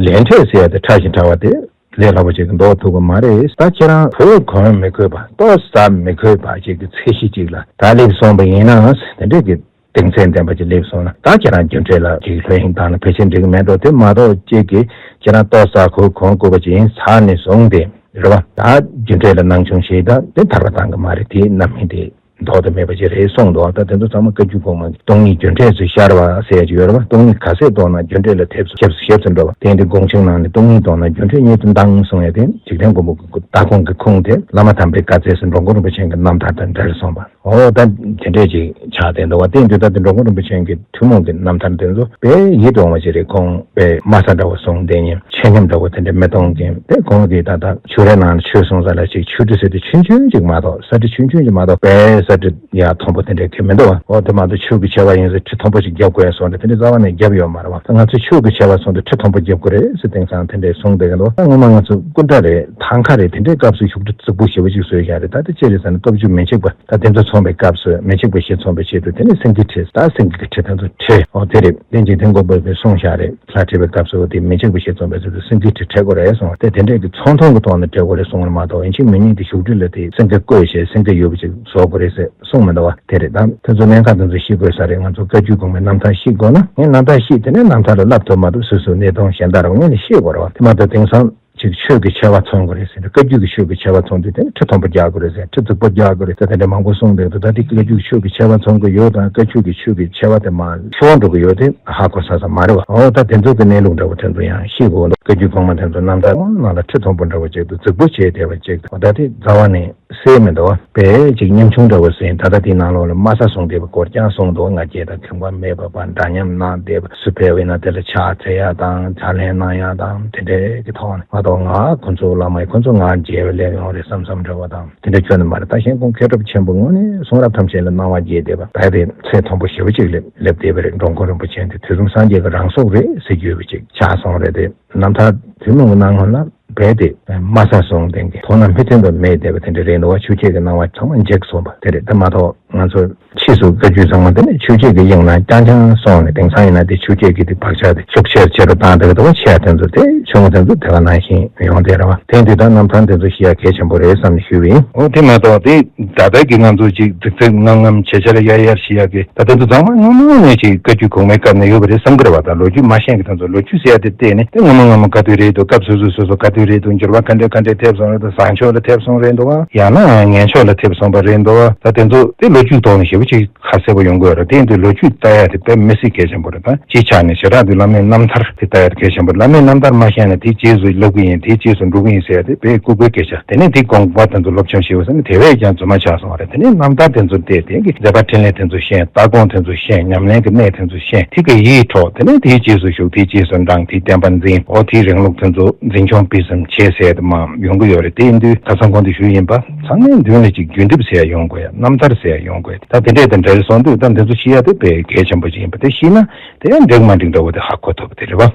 ལས་འབྲས་ཟེར་ཡ་དེ་ཕྲ་ཞིང་ཕྲ་བ་དེ་ལས་སླ་པོ་ཅིག་གིས་ལྡོག་ཐུབ་ཀྱི་མ་རེད། ད་ཁྱེད་རང་གོས་གོན་མི་དགོས་པ། ལྟོ་ཟ་མི་དགོས་པ་ཅིག་གི་ཚད་གཞི་ཅིག་ལ་ད་སླེབས་སོང་བ་ཡིན་ན། དེ་འདྲས་ཀྱི་སྡིག་ཚད་ལྡན་པ་ཅིག་སླེབས་སོང་ན། ད་ཁྱེད་རང་རྒྱུ་འབྲས་ལ་ཅིག་ལྷོད་གཡེང་བཏང་ན་ཕལ་ཆེར་འགྲིག་གི་མེད་འགྲོ། དེ་མ་གཏོགས་ཅིག་གིས་ཁྱེད་རང་ལྟོ་ཟ་གོས་གོན་དགོས་པ་ཅིག་ཡིན་ཚར་ནས་བཟུང་སྟེ་རེད་བ། ད་རྒྱུ་འབྲས་ལ་སྣང་ཆུང་བྱེད། ད་དེ་ཐར་པ་བཏང་གི་མ་རེད། དེའི་རྣམ་སྨིན་དེ་ལྡོག་ཏུ་མེད་པ་ཅིག་རེད་གསུངས་འདུག། ད་དེ་ཚོ་ཚང་མ་བཀའ་བརྒྱུད་གོང་མ་གི་སྟོང་ཉིད་རྒྱུ་འབྲས་སུ་ཤར་བ་ཟེར་ཡ་ཅིག་ཡོད་རེད་བ། སྟོང་ཉིད་ག་ཚད་རྟོགས་ན་རྒྱུ་འབྲས་ལ་ཐེབས་སུ་ཞེབས་སུ་ཞེབས་སུ་འགྲོ་བ། དེ་འདི་དགོངས་གཅིག་ནང་ནས་སྟོང་ཉིད་རྟོགས་ན་རྒྱུ་འབྲས་ཉིད་དུ་ལྡང་གསུངས་ཡ་དེ་འཇིག་རྟེན་མགོན་པོ་གི་ལྟ་དགོངས་ཀྱི་ཁུངས་དེ་བླ་མ་དམ་པའི་བཀའ་སྩལ་ཟེར། འགྲོ་མགོན་རིན་པོ་ཆེ་གི་རྣམ་ཐར་དང་འབྲེལ་སོང་བ། འོ་ད་དེ་འདྲས་ཅིག་ཆགས་བསྡད་འདུག་བ། དེ་འདི་ད་དེ་འགྲོ་མགོན་རིན་པོ་ཆེ་གི་ཐུན་མོང་གི་རྣམ་ཐར་དེ་ཚོ་དཔེ་ཡིད་དུ་འོང་བ་ཅིག་རེད། ཁོང་དཔེ་དམའ་ས་འདྲ་བོ་བཟུང་བསྡད་མཁན། ཆེ་ཉམས་འདྲ་བོ་དེ་འདྲ་མི་གཏོང་མཁན། དེ་ཁོང་གིས་ད་ལྟ་ཆོས་རའི་ནང་ལ་ཆོས་གསུང་ས་ལ་ཅིག་ཆོས་ཁྲི་ཟེར་དུས་ཆུང་ཆུང་ཅིག་མ་གཏོགས། ས་ཁྲི་ཆུང་ཆུང་ཅིག་མ་གཏོགས་དཔེ་ས་ཁྲི་ཡར་མཐོན་པོ་དེ་འདྲ་གང་ཡང་མི་འདུག་བ། འོ་དེ་མ་གཏོགས་ཆོས་ཀྱི་ཆེ་བ་ཡིན་ཟེར་ཁྲི་མཐོན་པོ་ཅིག་རྒྱབ་དགོས་ཡ་བཟོ་འདྲ་དེ་འདྲ་རྩ་བ་ནས་རྒྱབ་ཡོད་མ་རེད་བ། ད་ང་ཚོས་ཆོས་ཀྱི་ཆེ་བ་གསུང་དུས་ཁྲི་མཐོན་པོ་རྒྱབ་དགོས་རེད་ཟེར་དེང་སང་དེ་འདྲ་གསུང་བསྡད་ཀྱི་འདུག། ད་སྔོན་མ་ང་ཚོ་སྐུ་འདྲ་རེད། ཐང་ཁ་རེད། དེ་འདྲའི་སྐབས་སུ་བཞུགས་ཁྲི་རྫིག་པོ་ཞེ་པོ་ཅིག་བཟོས་བཞག་རེད། ད་དེ་ཅི་རེད་ཟེར་ན་སྟོབས་བཅུ་མི་འཇིགས་པ། ད་དེ་ཚོ་ཚོམ་པའི་སྐབས་སུ། མི་འཇིགས་པ་བཞི་ཚོམ་པའི་ཆེད་དུ་དེ་ནས་སེང་གེའི་ཁྲི། ད་སེང་གེ་གི་ཁྲི་དེ་ཚོ་ཁྲི། འོ་དེ་རེད། དེ་འཇིག་རྟེན་མགོན་པོས་གསུངས་བཞག་རེད། ལྷ་ཁྲི་པའི་སྐབས་སུ་དེ་མི་འཇིགས་པ་བཞི་ཚོམ་པའི་ཆེད་དུ་སེང་གེའི་ཁྲི་ཁྲི་དགོས་རེད་གསུངས། དེ་དེ་འདྲས་ཀྱི་ཚོང་མཐོང་གི་ཐོག་ནས་སྤྲད་དགོས་རེད་གསུངས་པ་མ་གཏོགས། ཡིན་གཅིག་མིན་གཉིས་དེ་བཞུགས་ཁྲི་ལ་དེ་སེང་གེ་བཀོད་བྱས་སེང་གེ་ཡོད་པ་ཅིག་བཟོ་དགོས་རེད་ཟེར་གསུངས་མི་འདུག་བ། དེ་རེད། ད་དེ་ཚོ་གནད་འགག་དེ་ཚོ་ཤེས་དགོས་ས་རེད། ང་ཚོ་བཀའ་བརྒྱུད་གོང་མའི་རྣམ་ཐར་ཤེས་དགོས་ན། ངས་རྣམ་ཐར་ཤེས། དེ་ནས་རྣམ་ཐར་ལ་བསླབ་ཐུབ་མ་ཐུབ་སོ་སོའི་གནས་སྟངས་གཞན་དག་རང་ངོས་ནས་ཤེས་དགོས་རེད་བ། དེ་མ་གཏོགས་དེང་སང་ཅིག་ཆོས་ཀྱི་ཆེ་བ་ཚོང་དགོས་རེད་ཟེར་ནས། བཀའ་བརྒྱུད་ཀྱི་ཆོས་ཀྱི་ཆེ་བ་ཚོང་དུས་དེ་ནི་ཁྲི་མཐོན་པོ་རྒྱག་དགོས་རེད་ཟེར། ཁྲི་རྫིག་པོ་རྒྱག་དགོས་རེད་ཟེར། དེ་འདྲ་མང་པོ་གསུངས་འདུག། ད་དེ་བཀའ་བརྒྱུད་ཀྱི་ཆོས་ཀྱི་ཆེ་བ་ཚོང་གི་ཡོད་དང་། བཀའ་བརྒྱུད་ཀྱི་ཆོས་ཀྱི་ཆེ་བ་དེ་མར་ཤོར་འགྲོ་གི་ཡོད་དེ་ཧ་གོ་ས་ས་མ་རེད་བ། འོ་ད་དེ་ཚོ་གི་གནས་ལུགས་འདྲ་བོ་དེ་ཚོ་ཡང་ཤེས་དགོས་འདུག། བཀའ་བརྒྱུད་གོང་མ་དེ་ཚོ་རྣམ་ཐར་ནང་ལ་ཁྲི་མཐོན་པོ་འདྲ་བོ་ཅིག་ཏུ་རྫིག་པོ་བྱས་བསྡད་པ་ཅིག་འདུག། འོ་ད་དེ་རྩ་བ་ནས་གསལ་མི་འདུག་བ། དཔེ་ཅིག་ཉམ་ཆུང་འདྲ་བོ་ཟིན། ད་ལྟ་དེའི་ནང་ལོགས་ལ་དམའ་ས་སོང་བསྡད་པ་སྐོར་ཀྱང་གསུངས་འདུག། ང་རྒྱལ་དང་ཁེངས་པ་མེད་པ་པ། འདྲ་མཉམ་གནང་བསྡད་པ། སུ་ཕེབས་པ་ཡིན་ན་དེ་ལ་ཕྱག་འཚལ་ཡ་དང་། ཕྱག་ལེན་གནང་ཡ་དང་། དེ་འདྲའི་གི་ཐོག་ནས་མ་གཏོགས། ང་ཁོ་ཚོ་བླ་མ་ཡིན། ཁོ་ཚོ་ང་མཇལ་བའི་སླེབས་ཡོང་རེད་བསམ་བསམ་འདྲ་བོ་དང་། དེ་འདྲ་ཁྱོན་ནས་མ་རེད། ད་གཞན་ཁོང་མཁས་གྲུབ་ཆེན་པོ་ངོས་ནས་གསུང་རབ་ཐམས་ཅད་ལ་གནང་བ་རྒྱས་བསྡད་པ། ད་དེ་ཚད་མཐོན་པོ་ཞེ་པོ་ཅིག་སླེབས་སླེབས་བསྡད་པ་རེད། འགྲོ་མགོན་རིན་པོ་ཆེ་འདི་དུས་གསུམ་སངས་རྒྱས་ཀྱི་རང་གཟུགས་རེད་ཟེར་རྒྱུ་བ་ཅིག་ཆགས་སོང་རེད་དེ། རྣམ་ཐར་ཐུན་མོང་གི་སྣང་ངོ་ལ་རྦད་དེ་དམའ་ས་བཟུང་བསྡད་མཁན། དོ་སྣང་མི་བཏོན་པ་མེད་བསྡད་པ་དེ་འདྲ་རེད་འདུག་བ། ཆོས་བརྒྱུད་ཀྱི་སྣང་བ་ཚང་མ་འཇིག་སོང་བ་དེ་རེད། དེ་མ་གཏོགས་ང་ཚོ་ཕྱིས་སུ་བཀའ་བརྒྱུད་ཚང་མ་དེ་ནི་ཆོས་བརྒྱུད་ཀྱི་དབྱིངས་ན་རྐྱང་རྐྱང་སོང་ནས། དེང་སང་ཡིན་ན་དེ་ཆོས་བརྒྱུད་ཀྱི་དེ་བག་ཆགས་དེ་ཤུགས་ཆེར་ཆེ་རུ་བཏང་བསྡད་པ་འདུག་བ། ཆེ་བ་དེ་ཚོ་དེ་ཆུང་བ་དེ་ཚོ་དེ་ག་ནང་བཞིན་ཡོང་བསྡད་རེད་བ། དེ་འདི་ལྟར་རྣམ་ཐར་དེ་ཚོ་ཤེས་ཡ་གལ་ཆེན་པོ་རེད་བསམ་ནས་ཞུས་པ་ཡིན། འོ་དེ་མ་གཏོགས་དེ་ད་ལྟ་གི་ང་ཚོ་ཅིག་རྫིག་རྫིག་ངམ་ངམ་བྱེད་འཆར་ཡར་ཡར་བྱེད་ཡག་གི་ད་དེ་ཚོ་ཚང་མ་སྔོན་མ་ནས་ཅིག་བཀའ་བརྒྱུད་གོང་མའི་སྐབས་ནས་ཡོད་པ་རེད་བསམ་གི་རེད་བ། ད་ལོ་རྒྱུས་མ་ཤེས་མཁན་དེ་ཚོ་ལོ་རྒྱུས་ཟེར་ཡ་དེ་བལྟས་ནས་དེ་སྔོན་མ་སྔོན་མ་ག་དུས་རེད་འདུག། སྐབས་སོ་སོ་སོ་སོ་ག་དུས་རེད་འདུག། འགྱུར་བ་ག་འདྲས་ག་འདྲས་ཐེབས་སོང་རེད་འདུག། བཟང་ཕྱོགས་ལ་ཐེབས་སོང་རེད་འདུག་བ། ཡང་ན་ངན་ཕྱོགས་ལ་ཐེབས་སོང་བ་རེད་འདུག་བ། ད་དེ་ཚོ་དེ་ལོ་རྒྱུས་ཐོག་ནས་ཞེ་པོ་ཅིག་ཁ་གསལ་པོ་ཡོང་དགོས་རེད། དེ་ཡིན་དུས་ལོ་རྒྱུས་ལྟ་ཡ་དེ་དཔེ་མི་སྲིད་གལ་ཆེན་པོ་རེད། ད་སྤྱིའི་ཆ་ནས་ཞེ་དྲག་དུས་བླ་མའི་རྣམ་ཐར་དེ་ལྟ་ཡ་དེ་གལ་ཆེན་པོ་རེད། བླ་མའི་རྣམ་ཐར་མ་ཤེས་ན་དེའི་རྗེས་སུ་བསླབ་གི་ཡིན། དེའི་རྗེས་སུ་འགྲོ་གི་ཡིན་ཟེར་ཡ་དེ་དཔེ་ལྐུགས་པའི་སྐད་ཆ། དེ་ནས་དེ་དགོངས་པ་དེ་ཚོ་སློབ་སྦྱོང་བྱེད་དགོས་ཟེར་ནས་དེ་བས་ཀྱང་རྫུན་མ་ཆགས་སོང་བ་རེད། དེ་ནས་རྣམ་ཐར་དེ་ཚོ་བལྟས། དེ་གི་མཛད་པ་འཕྲིན་ལས་དེ་ཚོ་ཤེས། ལྟ་དགོངས་དེ་ཚོ་ཤེས། ཉམས་ལེན་གྱི་གནད་དེ་ཚོ་ཤེས། དེ་གི་ཡིད་འཕྲོག་དེ་ནས་དེའི་རྗེས་སུ་ཞུགས། དེའི་རྗེས་སུ་འབྲངས། དེའི་བསྟན་པ་འཛིན། འོ་དེའི་རིང་ལུགས་དེ་ཚོ་འཛིན་སྐྱོང་སྤེལ་གསུམ་བྱེད་ཟེར་ཡ་དེ་མ་ཡོང་གི་ཡོད་རེད། དེ་ཡིན་དུས་ཁ་སང་གོང་དུ་ཞུས་ཡིན་པ། ཚང་མའི་མདུན་ལ་ཅིག་རྒྱུན་འགྲུབ་ཟེར་ཡ་ཡོང་དགོས་ཡ། རྣམ་ཐར་ཟེར་ཡ་ཡོང་དགོས་ཡ། ད་དེ་འདྲས་དེ་འདྲ་རེད་སོང་དུས་ད་འདི་ཚོ་ཤེས་ཡ་དེ་དཔེ་གལ་ཆེན་པོ་ཅིག་ཡིན་པ་དེ་ཤེས་ན་དེ་ཡང་འགྲིག་མ་འགྲིག་འདྲ་བོ་དེ་ཧ་གོ་ཐུབ་པ་དེ་རེད་བ།